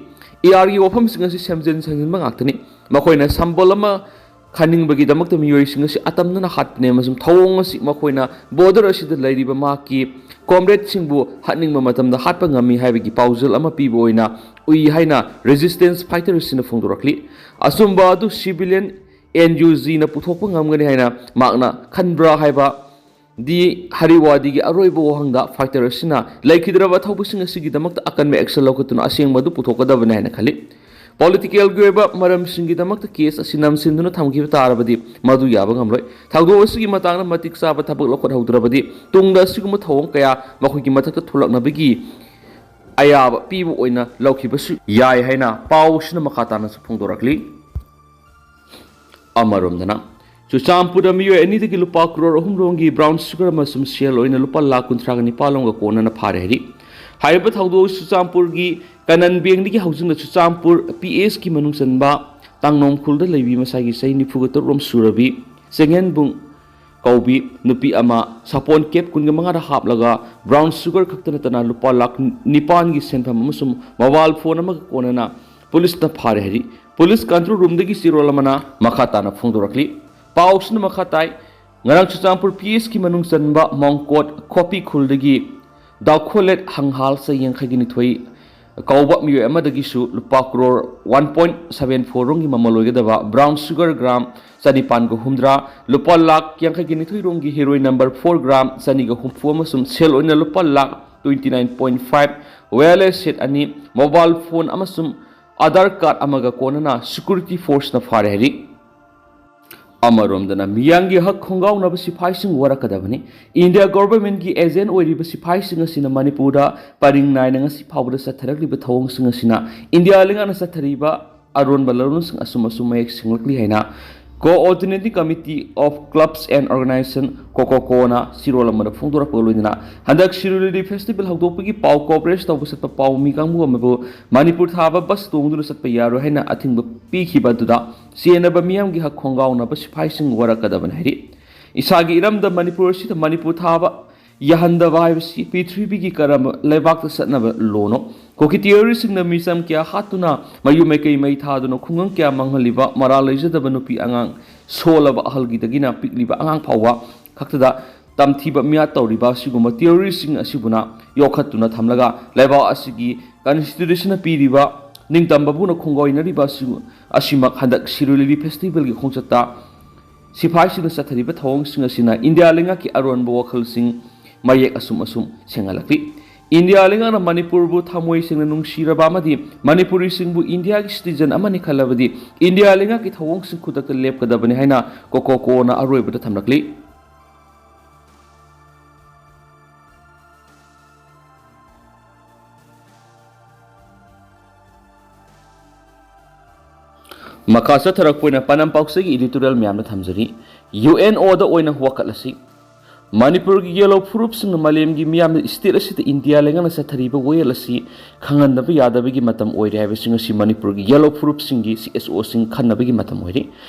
AR ꯒꯤ ꯋꯥꯐꯝꯁꯤꯡ ꯑꯁꯤ ꯁꯦꯝꯖꯤꯟ ꯁꯦꯝꯖꯤꯟꯕ ꯉꯥꯛꯇꯅꯤ꯫ ꯃꯈꯣꯏꯅ ꯁꯝꯕꯜ ꯑꯃ ꯈꯟꯅꯤꯡꯕꯒꯤꯗꯃꯛꯇ ꯃꯤꯑꯣꯏꯁꯤꯡ ꯑꯁꯤ ꯑꯇꯝꯅꯅ ꯍꯥꯠꯄꯅꯦ ꯑꯃꯁꯨꯡ ꯊꯧꯑꯣꯡ ꯑꯁꯤ ꯃꯈꯣꯏꯅ border ꯑꯁꯤꯗ ꯂꯩꯔꯤꯕ ꯃꯍꯥꯛꯀꯤ comrade ꯁꯤꯡꯕꯨ ꯍꯥꯠꯅꯤꯡꯕ ꯃꯇꯝꯗ ꯍꯥꯠꯄ ꯉꯝꯃꯤ ꯍꯥꯏꯕꯒꯤ ꯄꯥꯎꯖꯦꯜ ꯑꯃ ꯄꯤꯕ ꯑꯣꯏꯅ ꯎꯏ ꯍꯥꯏꯅ resistance fighter ꯑꯁꯤꯅ ꯐꯣꯡꯗꯣꯔꯛꯂꯤ꯫ ꯑꯆꯨꯝꯕ ꯑꯗꯨ civilian NUG ꯅ ꯄꯨꯊꯣꯛꯄ ꯉꯝꯒꯅꯤ ꯍꯥꯏꯅ ꯃꯍꯥꯛꯅ ꯈꯟꯕ꯭ꯔꯥ ꯍꯥꯏꯕ ꯗꯤ ꯍꯔꯤꯋꯥꯗꯤꯒꯤ ꯑꯔꯣꯏꯕ ꯋꯥꯍꯪꯗ fighter ꯑꯁꯤꯅ ꯂꯩꯈꯤꯗ꯭ꯔꯕ ꯑꯊꯧꯕꯁꯤꯡ ꯑꯁꯤꯒꯤꯗꯃꯛꯇ ꯑꯀꯟꯕ action ꯂꯧꯈꯠꯇꯨꯅ ꯑꯁꯦꯡꯕ ꯑꯗꯨ ꯄꯨꯊꯣꯛꯀꯗꯕꯅꯤ ꯍꯥꯏꯅ ꯈꯜꯂꯤ꯫ Political ꯒꯤ ꯑꯣꯏꯕ ꯃꯔꯝꯁꯤꯡꯒꯤꯗꯃꯛꯇ case ꯑꯁꯤ ꯅꯝꯁꯤꯟꯗꯨꯅ ꯊꯝꯈꯤꯕ ꯇꯥꯔꯕꯗꯤ ꯃꯗꯨ ꯌꯥꯕ ꯉꯝꯂꯣꯏ꯫ ꯊꯧꯗꯣꯛ ꯑꯁꯤꯒꯤ ꯃꯇꯥꯡꯗ ꯃꯇꯤꯛ ꯆꯥꯕ ꯊꯕꯛ ꯂꯧꯈꯠꯍꯧꯗ꯭ꯔꯕꯗꯤ ꯇꯨꯡꯗ ꯑꯁꯤꯒꯨꯝꯕ ꯊꯧꯑꯣꯡ ꯀꯌꯥ ꯃꯈꯣꯏꯒꯤ ꯃꯊꯛꯇ ꯊꯣꯛꯂꯛꯅꯕꯒꯤ ꯑꯌꯥꯕ ꯄꯤꯕ ꯑꯣꯏꯅ ꯂꯧꯈꯤꯕꯁꯨ ꯌꯥꯏ ꯍꯥꯏꯅ ꯄꯥꯎ ꯑꯁꯤꯅ ꯃꯈꯥ ꯇꯥꯅꯁꯨ ꯐꯣꯡꯗꯣꯔꯛꯂꯤ꯫ ꯑꯃꯔꯣꯝꯗꯅ, ꯆꯨꯔꯆꯥꯟꯄꯨꯔꯗ ꯃꯤꯑꯣꯏ ꯑꯅꯤꯗꯒꯤ ꯂꯨꯄꯥ ꯀ꯭ꯔꯣꯔ ꯑꯍꯨꯝ ꯔꯣꯝꯒꯤ brown sugar ꯑꯃꯁꯨꯡ ꯁꯦꯜ ꯑꯣꯏꯅ ꯂꯨꯄꯥ ꯂꯥꯈ ꯀꯨꯟꯊ꯭ꯔꯥꯒ ꯅꯤꯄꯥꯜ ꯂꯣꯝꯒ ꯀꯣꯟꯅꯅ ꯐꯥꯔꯦ ꯍꯥꯏꯔꯤ꯫ ꯍꯥꯏꯔꯤꯕ ꯊꯧꯗꯣꯛ ꯑꯁꯤ ꯆꯨꯔꯆꯥꯟꯄꯨꯔꯒꯤ ꯀꯅꯟ ꯕꯦꯡꯗꯒꯤ ꯍꯧꯖꯤꯛꯅ ꯆꯨꯔꯆꯥꯟꯄꯨꯔ P S ꯀꯤ ꯃꯅꯨꯡ ꯆꯟꯕ ꯇꯥꯡꯅꯣꯝ ꯈꯨꯜꯗ ꯂꯩꯕꯤ ꯃꯁꯥꯒꯤ ꯆꯍꯤ ꯅꯤꯐꯨꯒ ꯇꯔꯨꯛ ꯔꯣꯝ ꯁꯨꯔꯕꯤ ꯆꯦꯡꯉꯦꯟꯕꯨꯡ ꯀꯧꯕꯤ ꯅꯨꯄꯤ ꯑꯃ ꯁꯥꯄꯣꯟ cap ꯀꯨꯟꯒ ꯃꯉꯥꯗ ꯍꯥꯞꯂꯒ brown sugar ꯈꯛꯇ ꯅꯠꯇꯅ ꯂꯨꯄꯥ ꯂꯥꯈ ꯅꯤꯄꯥꯟꯒꯤ ꯁꯦꯟꯐꯝ ꯑꯃꯁꯨꯡ mobile phone ꯑꯃꯒ ꯀꯣꯟꯅꯅ ꯄꯨꯂꯤꯁꯅ ꯐꯥꯔꯦ ꯍꯥꯏꯔꯤ꯫ ꯄꯨꯂꯤꯁ control room ꯗꯒꯤ ꯆꯦꯔꯣꯜ ꯑꯃꯅ ꯃꯈꯥ ꯇꯥꯅ ꯐꯣꯡꯗꯣꯔꯛꯂꯤ꯫ ꯄꯥꯎꯁꯤꯅ ꯃꯈꯥ ꯇꯥꯏ, ꯉꯔꯥꯡ ꯆꯨꯔꯆꯥꯟꯄꯨꯔ P S ꯀꯤ ꯃꯅꯨꯡ ꯆꯟꯕ ꯃꯣꯡꯀꯣꯠ ꯈꯣꯄꯤ ꯈꯨꯜꯗꯒꯤ ꯗꯥꯎꯈꯣꯂꯦꯠ ꯍꯪꯍꯥꯜ ꯆꯍꯤ ꯌꯥꯡꯈꯩꯒ ꯅꯤꯊꯣꯏ ꯀꯧꯕ ꯃꯤꯑꯣꯏ ꯑꯃꯗꯒꯤꯁꯨ ꯂꯨꯄꯥ crore one point seven four ꯔꯣꯝꯒꯤ ꯃꯃꯜ ꯑꯣꯏꯒꯗꯕ brown sugar gram ꯆꯅꯤꯄꯥꯟꯒ ꯍꯨꯝꯗ꯭ꯔꯥ, ꯂꯨꯄꯥ ꯂꯥꯈ ꯌꯥꯡꯈꯩꯒ ꯅꯤꯊꯣꯏ ꯔꯣꯝꯒꯤ heroin number four gram ꯆꯅꯤꯒ ꯍꯨꯝꯐꯨ ꯑꯃꯁꯨꯡ ꯁꯦꯜ ꯑꯣꯏꯅ ꯂꯨꯄꯥ lakh twenty nine point five, wireless set ꯑꯅꯤ, mobile phone ꯑꯃꯁꯨꯡ Aadhaar card ꯑꯃꯒ ꯀꯣꯟꯅꯅ security force ꯅ ꯐꯥꯔꯦ ꯍꯥꯏꯔꯤ꯫ ꯑꯃꯔꯣꯝꯗꯅ ꯃꯤꯌꯥꯝꯒꯤ ꯍꯛ ꯈꯣꯡꯒꯥꯎꯅꯕ ꯁꯤꯐꯥꯏꯁꯤꯡ ꯋꯥꯔꯛꯀꯗꯕꯅꯤ꯫ ꯏꯟꯗꯤꯌꯥ ꯒꯣꯚꯔꯟꯃꯦꯟꯠꯀꯤ ꯑꯦꯖꯦꯟꯠ ꯑꯣꯏꯔꯤꯕ ꯁꯤꯐꯥꯏꯁꯤꯡ ꯑꯁꯤꯅ ꯃꯅꯤꯄꯨꯔꯗ ꯄꯔꯤꯡ ꯅꯥꯏꯅ ꯉꯁꯤ ꯐꯥꯎꯕꯗ ꯆꯠꯊꯔꯛꯂꯤꯕ ꯊꯧꯑꯣꯡꯁꯤꯡ ꯑꯁꯤꯅ ꯏꯟꯗꯤꯌꯥ ꯂꯩꯉꯥꯛꯅ ꯆꯠꯊꯔꯤꯕ ꯑꯔꯣꯟꯕ ꯂꯣꯟꯁꯤꯡ ꯑꯁꯨꯝ ꯑꯁꯨꯝ ꯃꯌꯦꯛ ꯁꯦꯡꯂꯛꯂꯤ ꯍꯥꯏꯅ Coordinating Committee of Clubs and Organization, ꯀꯣꯀꯣꯀꯣꯅ ꯁꯤꯔꯣꯜ ꯑꯃꯗ ꯐꯣꯡꯗꯣꯔꯛꯄꯒ ꯂꯣꯏꯅꯅ ꯍꯟꯗꯛ ꯁꯤꯔꯣꯏ ꯂꯤꯂꯤ ꯐꯦꯁꯇꯤꯚꯦꯜ ꯍꯧꯗꯣꯛꯄꯒꯤ ꯄꯥꯎ ꯀꯣꯚꯔꯦꯖ ꯇꯧꯕ ꯆꯠꯄ ꯄꯥꯎ ꯃꯤ ꯀꯥꯡꯕꯨ ꯑꯃꯕꯨ ꯃꯅꯤꯄꯨꯔ ꯊꯥꯕ ꯕꯁ ꯇꯣꯡꯗꯨꯅ ꯆꯠꯄ ꯌꯥꯔꯣꯏ ꯍꯥꯏꯅ ꯑꯊꯤꯡꯕ ꯄꯤꯈꯤꯕ ꯑꯗꯨꯗ ꯆꯦꯟꯅꯕ ꯃꯤꯌꯥꯝꯒꯤ ꯍꯛ ꯈꯣꯡꯒꯥꯎꯅꯕ ꯁꯤꯐꯥꯏꯁꯤꯡ ꯋꯥꯔꯛꯀꯗꯕꯅꯤ ꯍꯥꯏꯔꯤ꯫ ꯏꯁꯥꯒꯤ ꯏꯔꯝꯗꯝ ꯃꯅꯤꯄꯨꯔ ꯑꯁꯤꯗ ꯃꯅꯤꯄꯨꯔ ꯊꯥꯕ ꯌꯥꯍꯟꯗꯕ ꯍꯥꯏꯕꯁꯤ ꯄ꯭ꯔꯤꯊꯤꯕꯤꯒꯤ ꯀꯔꯝꯕ ꯂꯩꯕꯥꯛꯇ ꯆꯠꯅꯕ ꯂꯣꯅꯣ? ꯀꯨꯀꯤ ꯇꯦꯔꯣꯔꯤꯁꯁꯤꯡꯅ ꯃꯤꯆꯝ ꯀꯌꯥ ꯍꯥꯠꯇꯨꯅ, ꯃꯌꯨꯝ ꯃꯩꯀꯩ ꯃꯩ ꯊꯥꯗꯨꯅ, ꯈꯨꯡꯒꯪ ꯀꯌꯥ ꯃꯥꯡꯍꯜꯂꯤꯕ, ꯃꯔꯥꯜ ꯂꯩꯖꯗꯕ ꯅꯨꯄꯤ ꯑꯉꯥꯡ, ꯁꯣꯜꯂꯕ ꯑꯍꯜꯒꯤꯗꯒꯤꯅ ꯄꯤꯛꯂꯤꯕ ꯑꯉꯥꯡ ꯐꯥꯎꯕ ꯈꯛꯇꯗ ꯇꯝꯊꯤꯕ ꯃꯤꯌꯥꯠ ꯇꯧꯔꯤꯕ ꯑꯁꯤꯒꯨꯝꯕ ꯇꯦꯔꯣꯔꯤꯁꯁꯤꯡ ꯑꯁꯤꯕꯨꯅ ꯌꯣꯛꯈꯠꯇꯨꯅ ꯊꯝꯂꯒ ꯂꯩꯕꯥꯛ ꯑꯁꯤꯒꯤ ꯀꯟꯁꯇꯤꯇ꯭ꯌꯨꯁꯟꯅ ꯄꯤꯔꯤꯕ ꯅꯤꯡꯇꯝꯕꯕꯨꯅ ꯈꯣꯡꯒꯣꯏꯅꯔꯤꯕ ꯑꯁꯤ-, ꯑꯁꯤꯃꯛ ꯍꯟꯗꯛ ꯁꯤꯔꯣꯏ ꯂꯤꯂꯤ ꯐꯦꯁꯇꯤꯚꯦꯜꯒꯤ ꯈꯣꯡꯆꯠꯇ ꯁꯤꯐꯥꯏꯁꯤꯡꯅ ꯆꯠꯊꯔꯤꯕ ꯊꯧꯑꯣꯡꯁꯤꯡ ꯑꯁꯤꯅ ꯏꯟꯗꯤꯌꯥ ꯂꯩꯉꯥꯛꯀꯤ ꯑꯔꯣꯟꯕ ꯋꯥꯈꯜꯁꯤꯡ ꯃꯌꯦꯛ ꯑꯁꯨꯝ ꯑꯁꯨꯝ ꯁꯦꯡꯍꯜꯂꯛꯂꯤ꯫ ꯏꯟꯗꯤꯌꯥ ꯂꯩꯉꯥꯛꯅ ꯃꯅꯤꯄꯨꯔꯕꯨ ꯊꯃꯣꯏ ꯁꯦꯡꯅ ꯅꯨꯡꯁꯤꯔꯕ ꯑꯃꯗꯤ ꯃꯅꯤꯄꯨꯔꯤꯁꯤꯡꯕꯨ ꯏꯟꯗꯤꯌꯥꯒꯤ ꯁꯤꯇꯤꯖꯟ ꯑꯃꯅꯤ ꯈꯜꯂꯕꯗꯤ ꯏꯟꯗꯤꯌꯥ ꯂꯩꯉꯥꯛꯀꯤ ꯊꯧꯑꯣꯡꯁꯤꯡ ꯈꯨꯗꯛꯇ ꯂꯦꯞꯀꯗꯕꯅꯤ ꯍꯥꯏꯅ ꯀꯣꯀꯣꯀꯣꯅ ꯑꯔꯣꯏꯕꯗ ꯊꯝꯂꯛꯂꯤ꯫ ꯃꯈꯥ ꯆꯠꯊꯔꯛꯄ ꯑꯣꯏꯅ ꯄꯥꯅꯝ ꯄꯥꯎꯆꯦꯒꯤ ꯏꯗꯤꯇꯣꯔꯤꯌꯦꯜ ꯃꯌꯥꯝꯗ ꯊꯝꯖꯔꯤ꯫ ꯌꯨ ꯑꯦꯟ ꯑꯣꯗ ꯑꯣꯏꯅ ꯋꯥꯀꯠꯂꯁꯤ꯫ ꯃꯅꯤꯄꯨꯔꯒꯤ ꯌꯦꯜꯂꯣ ꯐꯨꯔꯨꯞꯁꯤꯡꯅ ꯃꯥꯂꯦꯝꯒꯤ ꯃꯤꯌꯥꯝꯗ ꯁ꯭ꯇꯦꯠ ꯑꯁꯤꯗ ꯏꯟꯗꯤꯌꯥ ꯂꯩꯉꯥꯛꯅ ꯆꯠꯊꯔꯤꯕ ꯋꯥꯌꯦꯜ ꯑꯁꯤ ꯈꯪꯍꯟꯗꯕ ꯌꯥꯗꯕꯒꯤ ꯃꯇꯝ ꯑꯣꯏꯔꯦ ꯍꯥꯏꯕꯁꯤꯡ ꯑꯁꯤ ꯃꯅꯤꯄꯨꯔꯒꯤ ꯌꯦꯜꯂꯣ ꯐꯨꯔꯨꯞꯁꯤꯡꯒꯤ, ꯁꯤ ꯑꯦꯁ ꯑꯣꯁꯤꯡ, ꯈꯟꯅꯕꯒꯤ ꯃꯇꯝ ꯑꯣꯏꯔꯦ꯫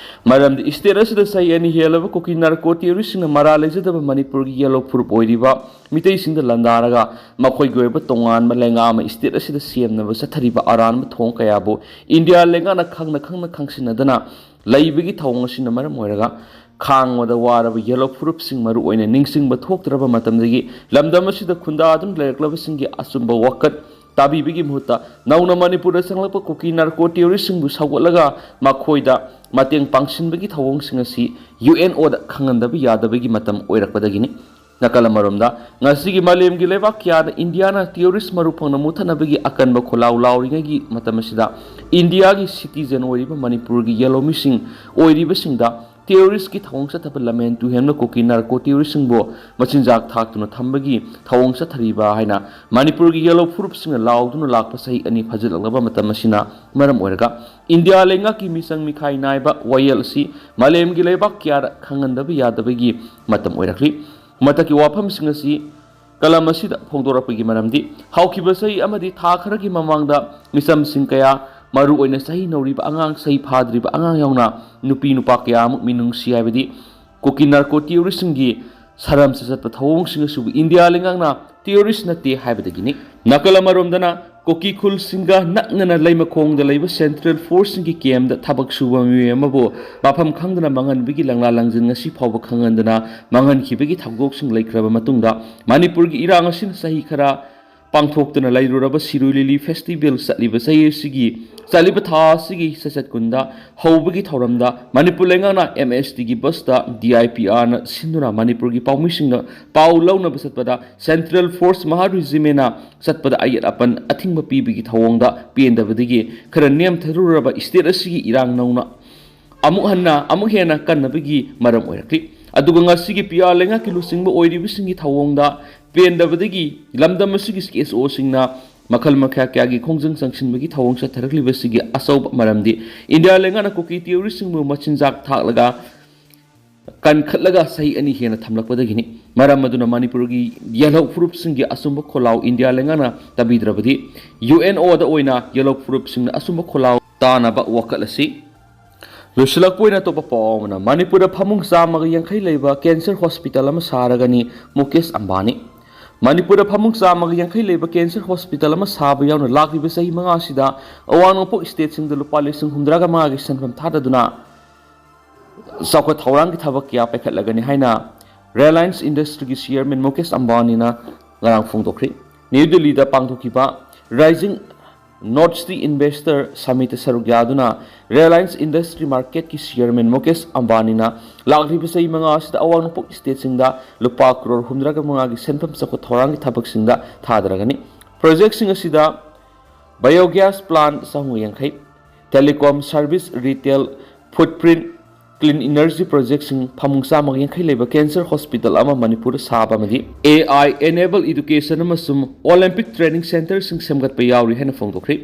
ꯃꯔꯝꯗꯤ ꯁ꯭ꯇꯦꯠ ꯑꯁꯤꯗ ꯆꯍꯤ ꯑꯅꯤ ꯍꯦꯜꯂꯕ ꯀꯨꯀꯤ ꯅꯥꯔꯀꯣ ꯇꯦꯔꯣꯔꯤꯁꯁꯤꯡꯅ ꯃꯔꯥꯜ ꯂꯩꯖꯗꯕ ꯃꯅꯤꯄꯨꯔꯒꯤ ꯌꯦꯜꯂꯣ ꯐꯨꯔꯨꯞ ꯑꯣꯏꯔꯤꯕ ꯃꯤꯇꯩꯁꯤꯡꯗ ꯂꯥꯟꯗꯥꯔꯒ ꯃꯈꯣꯏꯒꯤ ꯑꯣꯏꯕ ꯇꯣꯉꯥꯟꯕ ꯂꯩꯉꯥꯛ ꯑꯃ ꯁ꯭ꯇꯦꯠ ꯑꯁꯤꯗ ꯁꯦꯝꯅꯕ ꯆꯠꯊꯔꯤꯕ ꯑꯔꯥꯟꯕ ꯊꯧꯑꯣꯡ ꯀꯌꯥꯕꯨ ꯏꯟꯗꯤꯌꯥ ꯂꯩꯉꯥꯛꯅ ꯈꯪꯅ ꯈꯪꯅ ꯈꯪꯁꯤꯟꯅꯗꯅ ꯂꯩꯕꯒꯤ ꯊꯧꯑꯣꯡ ꯑꯁꯤꯅ ꯃꯔꯝ ꯑꯣꯏꯔꯒ ꯈꯥꯡꯕꯗ ꯋꯥꯔꯕ ꯌꯦꯜꯂꯣ ꯐꯨꯔꯨꯞꯁꯤꯡ, ꯃꯔꯨꯑꯣꯏꯅ ꯅꯤꯡꯁꯤꯡꯕ ꯊꯣꯛꯇ꯭ꯔꯕ ꯃꯇꯝꯗꯒꯤ ꯂꯝꯗꯝ ꯑꯁꯤꯗ ꯈꯨꯟꯗꯥꯗꯨꯅ ꯂꯩꯔꯛꯂꯕꯁꯤꯡꯒꯤ ꯑꯆꯨꯝꯕ ꯋꯥꯀꯠ ꯇꯥꯕꯤꯕꯒꯤ ꯃꯍꯨꯠꯇ ꯅꯧꯅ ꯃꯅꯤꯄꯨꯔꯗ ꯆꯪꯂꯛꯄ ꯀꯨꯀꯤ ꯅꯥꯔꯀꯣ ꯇꯦꯔꯣꯔꯤꯁꯁꯤꯡꯕꯨ ꯁꯧꯒꯠꯂꯒ ꯃꯈꯣꯏꯗ ꯃꯇꯦꯡ ꯄꯥꯡꯁꯤꯟꯕꯒꯤ ꯊꯧꯑꯣꯡꯁꯤꯡ ꯑꯁꯤ ꯌꯨ ꯑꯦꯟ ꯑꯣꯗ ꯈꯪꯍꯟꯗꯕ ꯌꯥꯗꯕꯒꯤ ꯃꯇꯝ ꯑꯣꯏꯔꯛꯄꯗꯒꯤꯅꯤ꯫ ꯅꯥꯀꯜ ꯑꯃꯔꯣꯝꯗ, ꯉꯁꯤꯒꯤ ꯃꯥꯂꯦꯝꯒꯤ ꯂꯩꯕꯥꯛ ꯀꯌꯥꯅ ꯏꯟꯗꯤꯌꯥꯅ ꯇꯦꯔꯣꯔꯤꯁ ꯃꯔꯨ ꯐꯪꯅ ꯃꯨꯠꯊꯠꯅꯕꯒꯤ ꯑꯀꯟꯕ ꯈꯣꯜꯂꯥꯎ ꯂꯥꯎꯔꯤꯉꯩꯒꯤ ꯃꯇꯝ ꯑꯁꯤꯗ ꯏꯟꯗꯤꯌꯥꯒꯤ ꯁꯤꯇꯤꯖꯟ ꯑꯣꯏꯔꯤꯕ ꯃꯅꯤꯄꯨꯔꯒꯤ ꯌꯦꯜꯂꯣꯃꯤꯁꯤꯡ ꯑꯣꯏꯔꯤꯕꯁꯤꯡꯗ ꯇꯦꯔꯣꯔꯤꯁꯀꯤ ꯊꯧꯑꯣꯡ ꯆꯠꯊꯕ ꯂꯝꯍꯦꯟ ꯇꯨꯍꯦꯟꯅ ꯀꯨꯀꯤ ꯅꯥꯔꯀꯣ ꯇꯦꯔꯣꯔꯤꯁꯁꯤꯡꯕꯨ ꯃꯆꯤꯟꯖꯥꯛ ꯊꯥꯛꯇꯨꯅ ꯊꯝꯕꯒꯤ ꯊꯧꯑꯣꯡ ꯆꯠꯊꯔꯤꯕ ꯍꯥꯏꯅ ꯃꯅꯤꯄꯨꯔꯒꯤ ꯌꯦꯜꯍꯧ ꯐꯨꯔꯨꯞꯁꯤꯡꯅ ꯂꯥꯎꯗꯨꯅ ꯂꯥꯛꯄ ꯆꯍꯤ ꯑꯅꯤ ꯐꯥꯖꯤꯜꯂꯛꯂꯕ ꯃꯇꯝ ꯑꯁꯤꯅ ꯃꯔꯝ ꯑꯣꯏꯔꯒ ꯏꯟꯗꯤꯌꯥ ꯂꯩꯉꯥꯛꯀꯤ ꯃꯤꯆꯪ ꯃꯤꯈꯥꯏ ꯅꯥꯏꯕ ꯋꯥꯌꯦꯜ ꯑꯁꯤ ꯃꯥꯂꯦꯝꯒꯤ ꯂꯩꯕꯥꯛ ꯀꯌꯥꯗ ꯈꯪꯍꯟꯗꯕ ꯌꯥꯗꯕꯒꯤ ꯃꯇꯝ ꯑꯣꯏꯔꯛꯂꯤ꯫ ꯃꯊꯛꯀꯤ ꯋꯥꯐꯝꯁꯤꯡ ꯑꯁꯤ ꯀꯂꯝ ꯑꯁꯤꯗ ꯐꯣꯡꯗꯣꯔꯛꯄꯒꯤ ꯃꯔꯝꯗꯤ ꯍꯧꯈꯤꯕ ꯆꯍꯤ ꯑꯃꯗꯤ ꯊꯥ ꯈꯔꯒꯤ ꯃꯃꯥꯡꯗ ꯃꯤꯆꯝꯁꯤꯡ ꯀꯌꯥ, ꯃꯔꯨꯑꯣꯏꯅ ꯆꯍꯤ ꯅꯧꯔꯤꯕ ꯑꯉꯥꯡ, ꯆꯍꯤ ꯐꯥꯗ꯭ꯔꯤꯕ ꯑꯉꯥꯡ ꯌꯥꯎꯅ ꯅꯨꯄꯤ ꯅꯨꯄꯥ ꯀꯌꯥ ꯑꯃ ꯃꯤꯅꯨꯡꯁꯤ ꯍꯥꯏꯕꯗꯤ ꯀꯨꯀꯤ ꯅꯥꯔꯀꯣ ꯇꯦꯔꯣꯔꯤꯁꯁꯤꯡꯒꯤ ꯁꯔꯝꯁ ꯆꯠꯄ ꯊꯧꯑꯣꯡꯁꯤꯡ ꯑꯁꯤꯕꯨ ꯏꯟꯗꯤꯌꯥ ꯂꯩꯉꯥꯛꯅ ꯇꯦꯔꯣꯔꯤꯁ ꯅꯠꯇꯦ ꯍꯥꯏꯕꯗꯒꯤꯅꯤ꯫ ꯅꯥꯀꯜ ꯑꯃꯔꯣꯝꯗꯅ ꯀꯨꯀꯤ ꯈꯨꯜꯁꯤꯡꯒ ꯅꯛꯅꯅ ꯂꯩꯃꯈꯣꯡꯗ ꯂꯩꯕ ꯁꯦꯟꯇ꯭ꯔꯦꯜ ꯐꯣꯔꯁꯁꯤꯡꯒꯤ ꯀꯦꯝꯗ ꯊꯕꯛ ꯁꯨꯕ ꯃꯤꯑꯣꯏ ꯑꯃꯕꯨ ꯃꯐꯝ ꯈꯪꯗꯅ ꯃꯥꯡꯍꯟꯕꯒꯤ ꯂꯪꯂꯥ ꯂꯪꯖꯤꯟ ꯉꯁꯤ ꯐꯥꯎꯕ ꯈꯪꯍꯟꯗꯅ ꯃꯥꯡꯍꯟꯈꯤꯕꯒꯤ ꯊꯧꯗꯣꯛꯁꯤꯡ ꯂꯩꯈ꯭ꯔꯕ ꯃꯇꯨꯡꯗ ꯃꯅꯤꯄꯨꯔꯒꯤ ꯏꯔꯥꯡ ꯑꯁꯤꯅ ꯆꯍꯤ ꯈꯔ ꯄꯥꯡꯊꯣꯛꯇꯨꯅ ꯂꯩꯔꯨꯔꯕ ꯁꯤꯔꯣꯏ ꯂꯤꯂꯤ ꯐꯦꯁꯇꯤꯚꯦꯜ ꯆꯠꯂꯤꯕ ꯆꯍꯤ ꯑꯁꯤꯒꯤ, ꯆꯠꯂꯤꯕ ꯊꯥ ꯑꯁꯤꯒꯤ ꯆꯩꯆꯠ ꯀꯨꯟꯗ ꯍꯧꯕꯒꯤ ꯊꯧꯔꯝꯗ ꯃꯅꯤꯄꯨꯔ ꯂꯩꯉꯥꯛꯅ ꯑꯦꯝ ꯑꯦꯁ ꯇꯤꯒꯤ ꯕꯁꯇ ꯗꯤ ꯑꯥꯏ ꯄꯤ ꯑꯥꯔꯅ ꯁꯤꯟꯗꯨꯅ ꯃꯅꯤꯄꯨꯔꯒꯤ ꯄꯥꯎꯃꯤꯁꯤꯡꯅ ꯄꯥꯎ ꯂꯧꯅꯕ ꯆꯠꯄꯗ ꯁꯦꯟꯇ꯭ꯔꯦꯜ ꯐꯣꯔꯁ ꯃꯍꯥ ꯔꯦꯖꯤꯃꯦꯟꯅ ꯆꯠꯄꯗ ꯑꯌꯦꯠ ꯑꯄꯟ ꯑꯊꯤꯡꯕ ꯄꯤꯕꯒꯤ ꯊꯧꯑꯣꯡꯗ ꯄꯦꯟꯗꯕꯗꯒꯤ ꯈꯔ ꯅꯦꯝꯊꯔꯨꯔꯕ ꯁ꯭ꯇꯦꯠ ꯑꯁꯤꯒꯤ ꯏꯔꯥꯡ ꯅꯧꯅ ꯑꯃꯨꯛ ꯍꯟꯅ, ꯑꯃꯨꯛ ꯍꯦꯟꯅ ꯀꯟꯅꯕꯒꯤ ꯃꯔꯝ ꯑꯣꯏꯔꯛꯂꯤ꯫ ꯑꯗꯨꯒ ꯉꯁꯤꯒꯤ ꯄꯤ ꯑꯥꯔ ꯂꯩꯉꯥꯛꯀꯤ ꯂꯨꯆꯤꯡꯕ ꯑꯣꯏꯔꯤꯕꯁꯤꯡꯒꯤ ꯊꯧꯑꯣꯡꯗ ꯄꯦꯟꯗꯕꯗꯒꯤ ꯂꯝꯗꯝ ꯑꯁꯤꯒꯤ ꯁꯤ ꯑꯦꯁ ꯑꯣꯁꯤꯡꯅ ꯃꯈꯜ ꯃꯈꯥ ꯀꯌꯥꯒꯤ ꯈꯣꯡꯖꯪ ꯆꯪꯁꯤꯟꯕꯒꯤ ꯊꯧꯑꯣꯡ ꯆꯠꯊꯔꯛꯂꯤꯕꯁꯤꯒꯤ ꯑꯆꯧꯕ ꯃꯔꯝꯗꯤ ꯏꯟꯗꯤꯌꯥ ꯂꯩꯉꯥꯛꯅ ꯀꯨꯀꯤ ꯇꯦꯔꯣꯔꯤꯁꯁꯤꯡꯕꯨ ꯃꯆꯤꯟꯖꯥꯛ ꯊꯥꯛꯂꯒ ꯀꯟꯈꯠꯂꯒ ꯆꯍꯤ ꯑꯅꯤ ꯍꯦꯟꯅ ꯊꯝꯂꯛꯄꯗꯒꯤꯅꯤ꯫ ꯃꯔꯝ ꯑꯗꯨꯅ ꯃꯅꯤꯄꯨꯔꯒꯤ ꯌꯦꯜꯍꯧ ꯐꯨꯔꯨꯞꯁꯤꯡꯒꯤ ꯑꯆꯨꯝꯕ ꯈꯣꯜꯂꯥꯎ ꯏꯟꯗꯤꯌꯥ ꯂꯩꯉꯥꯛꯅ ꯇꯥꯕꯤꯗ꯭ꯔꯕꯗꯤ ꯌꯨ ꯑꯦꯟ ꯑꯣꯗ ꯑꯣꯏꯅ ꯌꯦꯜꯍꯧ ꯐꯨꯔꯨꯞꯁꯤꯡꯅ ꯑꯆꯨꯝꯕ ꯈꯣꯜꯂꯥꯎ ꯇꯥꯅꯕ ꯋꯥꯀꯠꯂꯁꯤ꯫ ꯂꯣꯏꯁꯤꯜꯂꯛꯄ ꯑꯣꯏꯅ ꯑꯇꯣꯞꯄ ꯄꯥꯎ ꯑꯃꯅ, ꯃꯅꯤꯄꯨꯔꯗ ꯐꯃꯨꯡ ꯆꯥꯝꯃꯒ ꯌꯥꯡꯈꯩ ꯂꯩꯕ ꯀꯦꯟꯁꯔ ꯍꯣꯁꯄꯤꯇꯥꯜ ꯑꯃ ꯁꯥꯔꯒꯅꯤ ꯃꯨꯀꯦꯁ ꯑꯝꯕꯥꯅꯤ꯫ ꯃꯅꯤꯄꯨꯔꯗ ꯐꯃꯨꯡ ꯆꯥꯝꯃꯒ ꯌꯥꯡꯈꯩ ꯂꯩꯕ ꯀꯦꯟꯁꯔ ꯍꯣꯁꯄꯤꯇꯥꯜ ꯑꯃ ꯁꯥꯕ ꯌꯥꯎꯅ ꯂꯥꯛꯂꯤꯕ ꯆꯍꯤ ꯃꯉꯥ ꯑꯁꯤꯗ ꯑꯋꯥꯡ ꯅꯣꯡꯄꯣꯛ ꯁ꯭ꯇꯦꯠꯁꯤꯡꯗ ꯂꯨꯄꯥ ꯂꯤꯁꯤꯡ ꯍꯨꯝꯗ꯭ꯔꯥꯒ ꯃꯉꯥꯒꯤ ꯁꯦꯟꯐꯝ ꯊꯥꯗꯗꯨꯅ ꯆꯥꯎꯈꯠ ꯊꯧꯔꯥꯡꯒꯤ ꯊꯕꯛ ꯀꯌꯥ ꯄꯥꯏꯈꯠꯂꯒꯅꯤ ꯍꯥꯏꯅ ꯔꯤꯂꯥꯌꯟꯁ ꯏꯟꯗꯁꯇ꯭ꯔꯤꯒꯤ ꯆꯤꯌꯔꯃꯦꯟ ꯃꯨꯀꯦꯁ ꯑꯝꯕꯥꯅꯤꯅ ꯉꯔꯥꯡ ꯐꯣꯡꯗꯣꯛꯈ꯭ꯔꯤ꯫ ꯅ꯭ꯌꯨ ꯗꯤꯜꯂꯤꯗ ꯄꯥꯡꯊꯣꯛꯈꯤꯕ ꯔꯥꯏꯖꯤꯡ ꯅꯣꯔꯠ ꯏꯁ ꯏꯟꯚꯦꯁꯇꯔ ꯁꯃꯤꯠꯇ ꯁꯔꯨꯛ ꯌꯥꯗꯨꯅ ꯔꯤꯂꯥꯌꯟꯁ ꯏꯟꯗꯁꯇ꯭ꯔꯤ ꯃꯥꯔꯀꯦꯠꯀꯤ ꯆꯤꯌꯔꯃꯦꯟ ꯃꯨꯀꯦꯁ ꯑꯝꯕꯥꯅꯤꯅ ꯂꯥꯛꯂꯤꯕ ꯆꯍꯤ ꯃꯉꯥ ꯑꯁꯤꯗ ꯑꯋꯥꯡ ꯅꯣꯡꯄꯣꯛ ꯁ꯭ꯇꯦꯠꯁꯤꯡꯗ ꯂꯨꯄꯥ ꯀ꯭ꯔꯣꯔ ꯍꯨꯝꯗ꯭ꯔꯥꯒ ꯃꯉꯥꯒꯤ ꯁꯦꯟꯐꯝ ꯆꯥꯎꯈꯠ ꯊꯧꯔꯥꯡꯒꯤ ꯊꯕꯛꯁꯤꯡꯗ ꯊꯥꯗꯔꯒꯅꯤ꯫ ꯄ꯭ꯔꯣꯖꯦꯛꯁꯤꯡ ꯑꯁꯤꯗ ꯕꯥꯏꯑꯣꯒ꯭ꯌꯥꯁ ꯄ꯭ꯂꯥꯟ ꯆꯍꯨꯝ ꯌꯥꯡꯈꯩ, telecom service retail footprint Clean Energy Projectꯁꯤꯡ, ꯐꯃꯨꯡ ꯆꯥꯝꯃꯒ ꯌꯥꯡꯈꯩ ꯂꯩꯕ Cancer Hospital ꯑꯃ ꯃꯅꯤꯄꯨꯔꯗ ꯁꯥꯕ ꯑꯃꯗꯤ A I Enable Education ꯑꯃꯁꯨꯡ Olympic Training Centreꯁꯤꯡ ꯁꯦꯝꯒꯠꯄ ꯌꯥꯎꯔꯤ ꯍꯥꯏꯅ ꯐꯣꯡꯗꯣꯛꯈ꯭ꯔꯤ꯫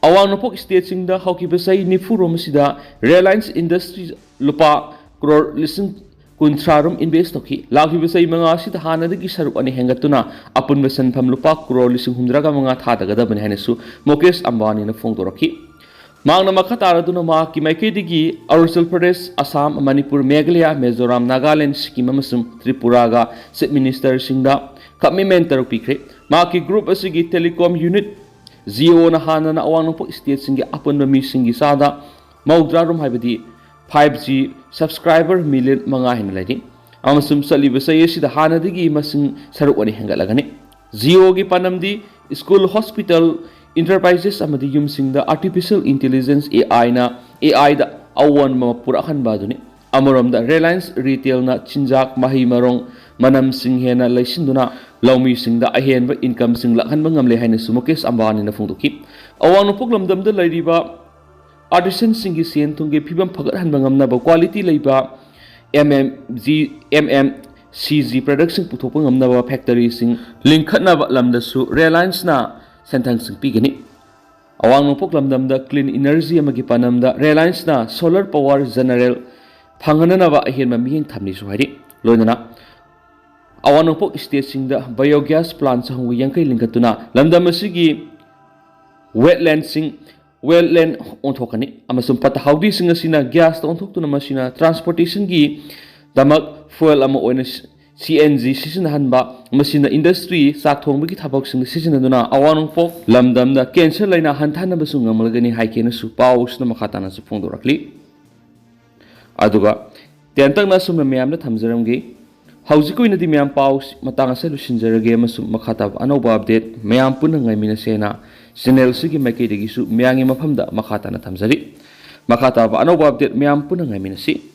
ꯑꯋꯥꯡ ꯅꯣꯡꯄꯣꯛ stateꯁꯤꯡꯗ ꯍꯧꯈꯤꯕ ꯆꯍꯤ ꯅꯤꯐꯨ ꯔꯣꯝ ꯑꯁꯤꯗ Reliance Industries ꯂꯨꯄꯥ ꯀ꯭ꯔꯣꯔ ꯂꯤꯁꯤꯡ ꯀꯨꯟꯊ꯭ꯔꯥ ꯔꯣꯝ invest ꯇꯧꯈꯤ꯫ ꯂꯥꯛꯂꯤꯕ ꯆꯍꯤ ꯃꯉꯥ ꯑꯁꯤꯗ ꯍꯥꯟꯅꯗꯒꯤ ꯁꯔꯨꯛ ꯑꯅꯤ ꯍꯦꯟꯒꯠꯇꯨꯅ ꯑꯄꯨꯟꯕ ꯁꯦꯟꯐꯝ ꯂꯨꯄꯥ ꯀ꯭ꯔꯣꯔ ꯂꯤꯁꯤꯡ ꯍꯨꯝꯗ꯭ꯔꯥꯒ ꯃꯉꯥ ꯊꯥꯗꯒꯗꯕꯅꯤ ꯍꯥꯏꯅꯁꯨ ꯃꯨꯀꯦꯁ ꯑꯝꯕꯥꯅꯤꯅ ꯐꯣꯡꯗꯣꯔꯛꯈꯤ꯫ ꯃꯍꯥꯛꯅ ꯃꯈꯥ ꯇꯥꯔꯗꯨꯅ ꯃꯍꯥꯛꯀꯤ ꯃꯥꯏꯀꯩꯗꯒꯤ ꯑꯔꯨꯅꯥꯆꯜ ꯄ꯭ꯔꯗꯦꯁ, ꯑꯁꯥꯝ, ꯃꯅꯤꯄꯨꯔ, ꯃꯦꯘꯥꯂꯌꯥ, ꯃꯤꯖꯣꯔꯥꯝ, ꯅꯥꯒꯥꯂꯦꯟ, ꯁꯤꯛꯀꯤꯝ ꯑꯃꯁꯨꯡ ꯇ꯭ꯔꯤꯄꯨꯔꯥꯒ Chief Ministerꯁꯤꯡꯗ commitment ꯇꯔꯨꯛ ꯄꯤꯈ꯭ꯔꯦ꯫ ꯃꯍꯥꯛꯀꯤ group ꯑꯁꯤꯒꯤ telecom unit Jioꯅ ꯍꯥꯟꯅꯅ ꯑꯋꯥꯡ ꯅꯣꯡꯄꯣꯛ stateꯁꯤꯡꯒꯤ ꯑꯄꯨꯟꯕ ꯃꯤꯁꯤꯡꯒꯤ ꯆꯥꯗ ꯃꯧꯗ꯭ꯔꯥ ꯔꯣꯝ, ꯍꯥꯏꯕꯗꯤ five G subscriber million ꯃꯉꯥ ꯍꯦꯟꯅ ꯂꯩꯔꯤ꯫ ꯑꯃꯁꯨꯡ ꯆꯠꯂꯤꯕ ꯆꯍꯤ ꯑꯁꯤꯗ ꯍꯥꯟꯅꯗꯒꯤ ꯃꯁꯤꯡ ꯁꯔꯨꯛ ꯑꯅꯤ ꯍꯦꯟꯒꯠꯂꯒꯅꯤ꯫ Jioꯒꯤ ꯄꯥꯟꯗꯝꯗꯤ school, hospital, enterprises ꯑꯃꯗꯤ ꯌꯨꯝꯁꯤꯡꯗ artificial intelligence, AIꯅ, AIꯗ ꯑꯑꯣꯟꯕ ꯑꯃ ꯄꯨꯔꯛꯍꯟꯕ ꯑꯗꯨꯅꯤ꯫ ꯑꯃꯔꯣꯝꯗ Reliance Retailꯅ ꯆꯤꯟꯖꯥꯛ, ꯃꯍꯩ ꯃꯔꯣꯡ, ꯃꯅꯝꯁꯤꯡ ꯍꯦꯟꯅ ꯂꯩꯁꯤꯟꯗꯨꯅ ꯂꯧꯃꯤꯁꯤꯡꯗ ꯑꯍꯦꯟꯕ incomeꯁꯤꯡ ꯂꯥꯛꯍꯟꯕ ꯉꯝꯂꯦ ꯍꯥꯏꯅꯁꯨ ꯃꯨꯀꯦꯁ ꯑꯝꯕꯥꯅꯤꯅ ꯐꯣꯡꯗꯣꯛꯈꯤ꯫ ꯑꯋꯥꯡ ꯅꯣꯡꯄꯣꯛ ꯂꯝꯗꯝꯗ ꯂꯩꯔꯤꯕ artisanꯁꯤꯡꯒꯤ ꯁꯦꯟ ꯊꯨꯝꯒꯤ ꯐꯤꯕꯝ ꯐꯒꯠꯍꯟꯕ ꯉꯝꯅꯕ quality ꯂꯩꯕ MMG, MMCG productꯁꯤꯡ ꯄꯨꯊꯣꯛꯄ ꯉꯝꯅꯕ factoryꯁꯤꯡ ꯂꯤꯡꯈꯠꯅꯕ ꯂꯝꯗꯁꯨ Relianceꯅ ꯁꯦꯟꯊꯪꯁꯤꯡ ꯄꯤꯒꯅꯤ꯫ ꯑꯋꯥꯡ ꯅꯣꯡꯄꯣꯛ ꯂꯝꯗꯝꯗ clean energy ꯑꯃꯒꯤ ꯄꯥꯟꯗꯝꯗ Relianceꯅ solar power general ꯐꯪꯍꯟꯅꯅꯕ ꯑꯍꯦꯟꯕ ꯃꯤꯠꯌꯦꯡ ꯊꯝꯂꯤꯁꯨ ꯍꯥꯏꯔꯤ꯫ ꯂꯣꯏꯅꯅ ꯑꯋꯥꯡ ꯅꯣꯡꯄꯣꯛ stateꯁꯤꯡꯗ biogas plant ꯆꯍꯨꯝꯒ ꯌꯥꯡꯈꯩ ꯂꯤꯡꯈꯠꯇꯨꯅ ꯂꯝꯗꯝ ꯑꯁꯤꯒꯤ wetlandꯁꯤꯡ wellland ꯑꯣꯟꯊꯣꯛꯀꯅꯤ ꯑꯃꯁꯨꯡ ꯐꯠꯇ ꯍꯥꯎꯗꯤꯁꯤꯡ ꯑꯁꯤꯅ gasꯇ ꯑꯣꯟꯊꯣꯛꯇꯨꯅ ꯃꯁꯤꯅ transportationꯒꯤ ꯗꯃꯛ fuel ꯑꯃ ꯑꯣꯏꯅ CNG ꯁꯤꯖꯤꯟꯅꯍꯟꯕ, ꯃꯁꯤꯅ industry, ꯆꯥꯛ ꯊꯣꯡꯕꯒꯤ ꯊꯕꯛꯁꯤꯡꯗ ꯁꯤꯖꯤꯟꯅꯗꯨꯅ ꯑꯋꯥꯡ ꯅꯣꯡꯄꯣꯛ ꯂꯝꯗꯝꯗ cancer ꯂꯥꯏꯅꯥ ꯍꯟꯊꯍꯟꯕꯁꯨ ꯉꯝꯂꯒꯅꯤ ꯍꯥꯏꯈꯤꯅꯁꯨ ꯄꯥꯎꯁꯤꯅ ꯃꯈꯥ ꯇꯥꯅꯁꯨ ꯐꯣꯡꯗꯣꯔꯛꯂꯤ꯫ ꯑꯗꯨꯒ ꯇꯦꯟꯇꯛꯅ ꯑꯁꯨꯝꯅ ꯃꯌꯥꯝꯗ ꯊꯝꯖꯔꯝꯒꯦ꯫ ꯍꯧꯖꯤꯛꯀꯤ ꯑꯣꯏꯅꯗꯤ ꯃꯌꯥꯝ ꯄꯥꯎ ꯃꯇꯥꯡ ꯑꯁꯤꯗ ꯂꯣꯏꯁꯤꯟꯖꯔꯒꯦ ꯑꯃꯁꯨꯡ ꯃꯈꯥ ꯇꯥꯕ ꯑꯅꯧꯕ update ꯃꯌꯥꯝ ꯄꯨꯟꯅ ꯉꯥꯏꯃꯤꯟꯅꯁꯦꯅ channel ꯑꯁꯤꯒꯤ ꯃꯥꯏꯀꯩꯗꯒꯤꯁꯨ ꯃꯌꯥꯝꯒꯤ ꯃꯐꯝꯗ ꯃꯈꯥ ꯇꯥꯅ ꯊꯝꯖꯔꯤ꯫ ꯃꯈꯥ ꯇꯥꯕ ꯑꯅꯧꯕ update ꯃꯌꯥꯝ ꯄꯨꯟꯅ ꯉꯥꯏꯃꯤꯟꯅꯁꯤ꯫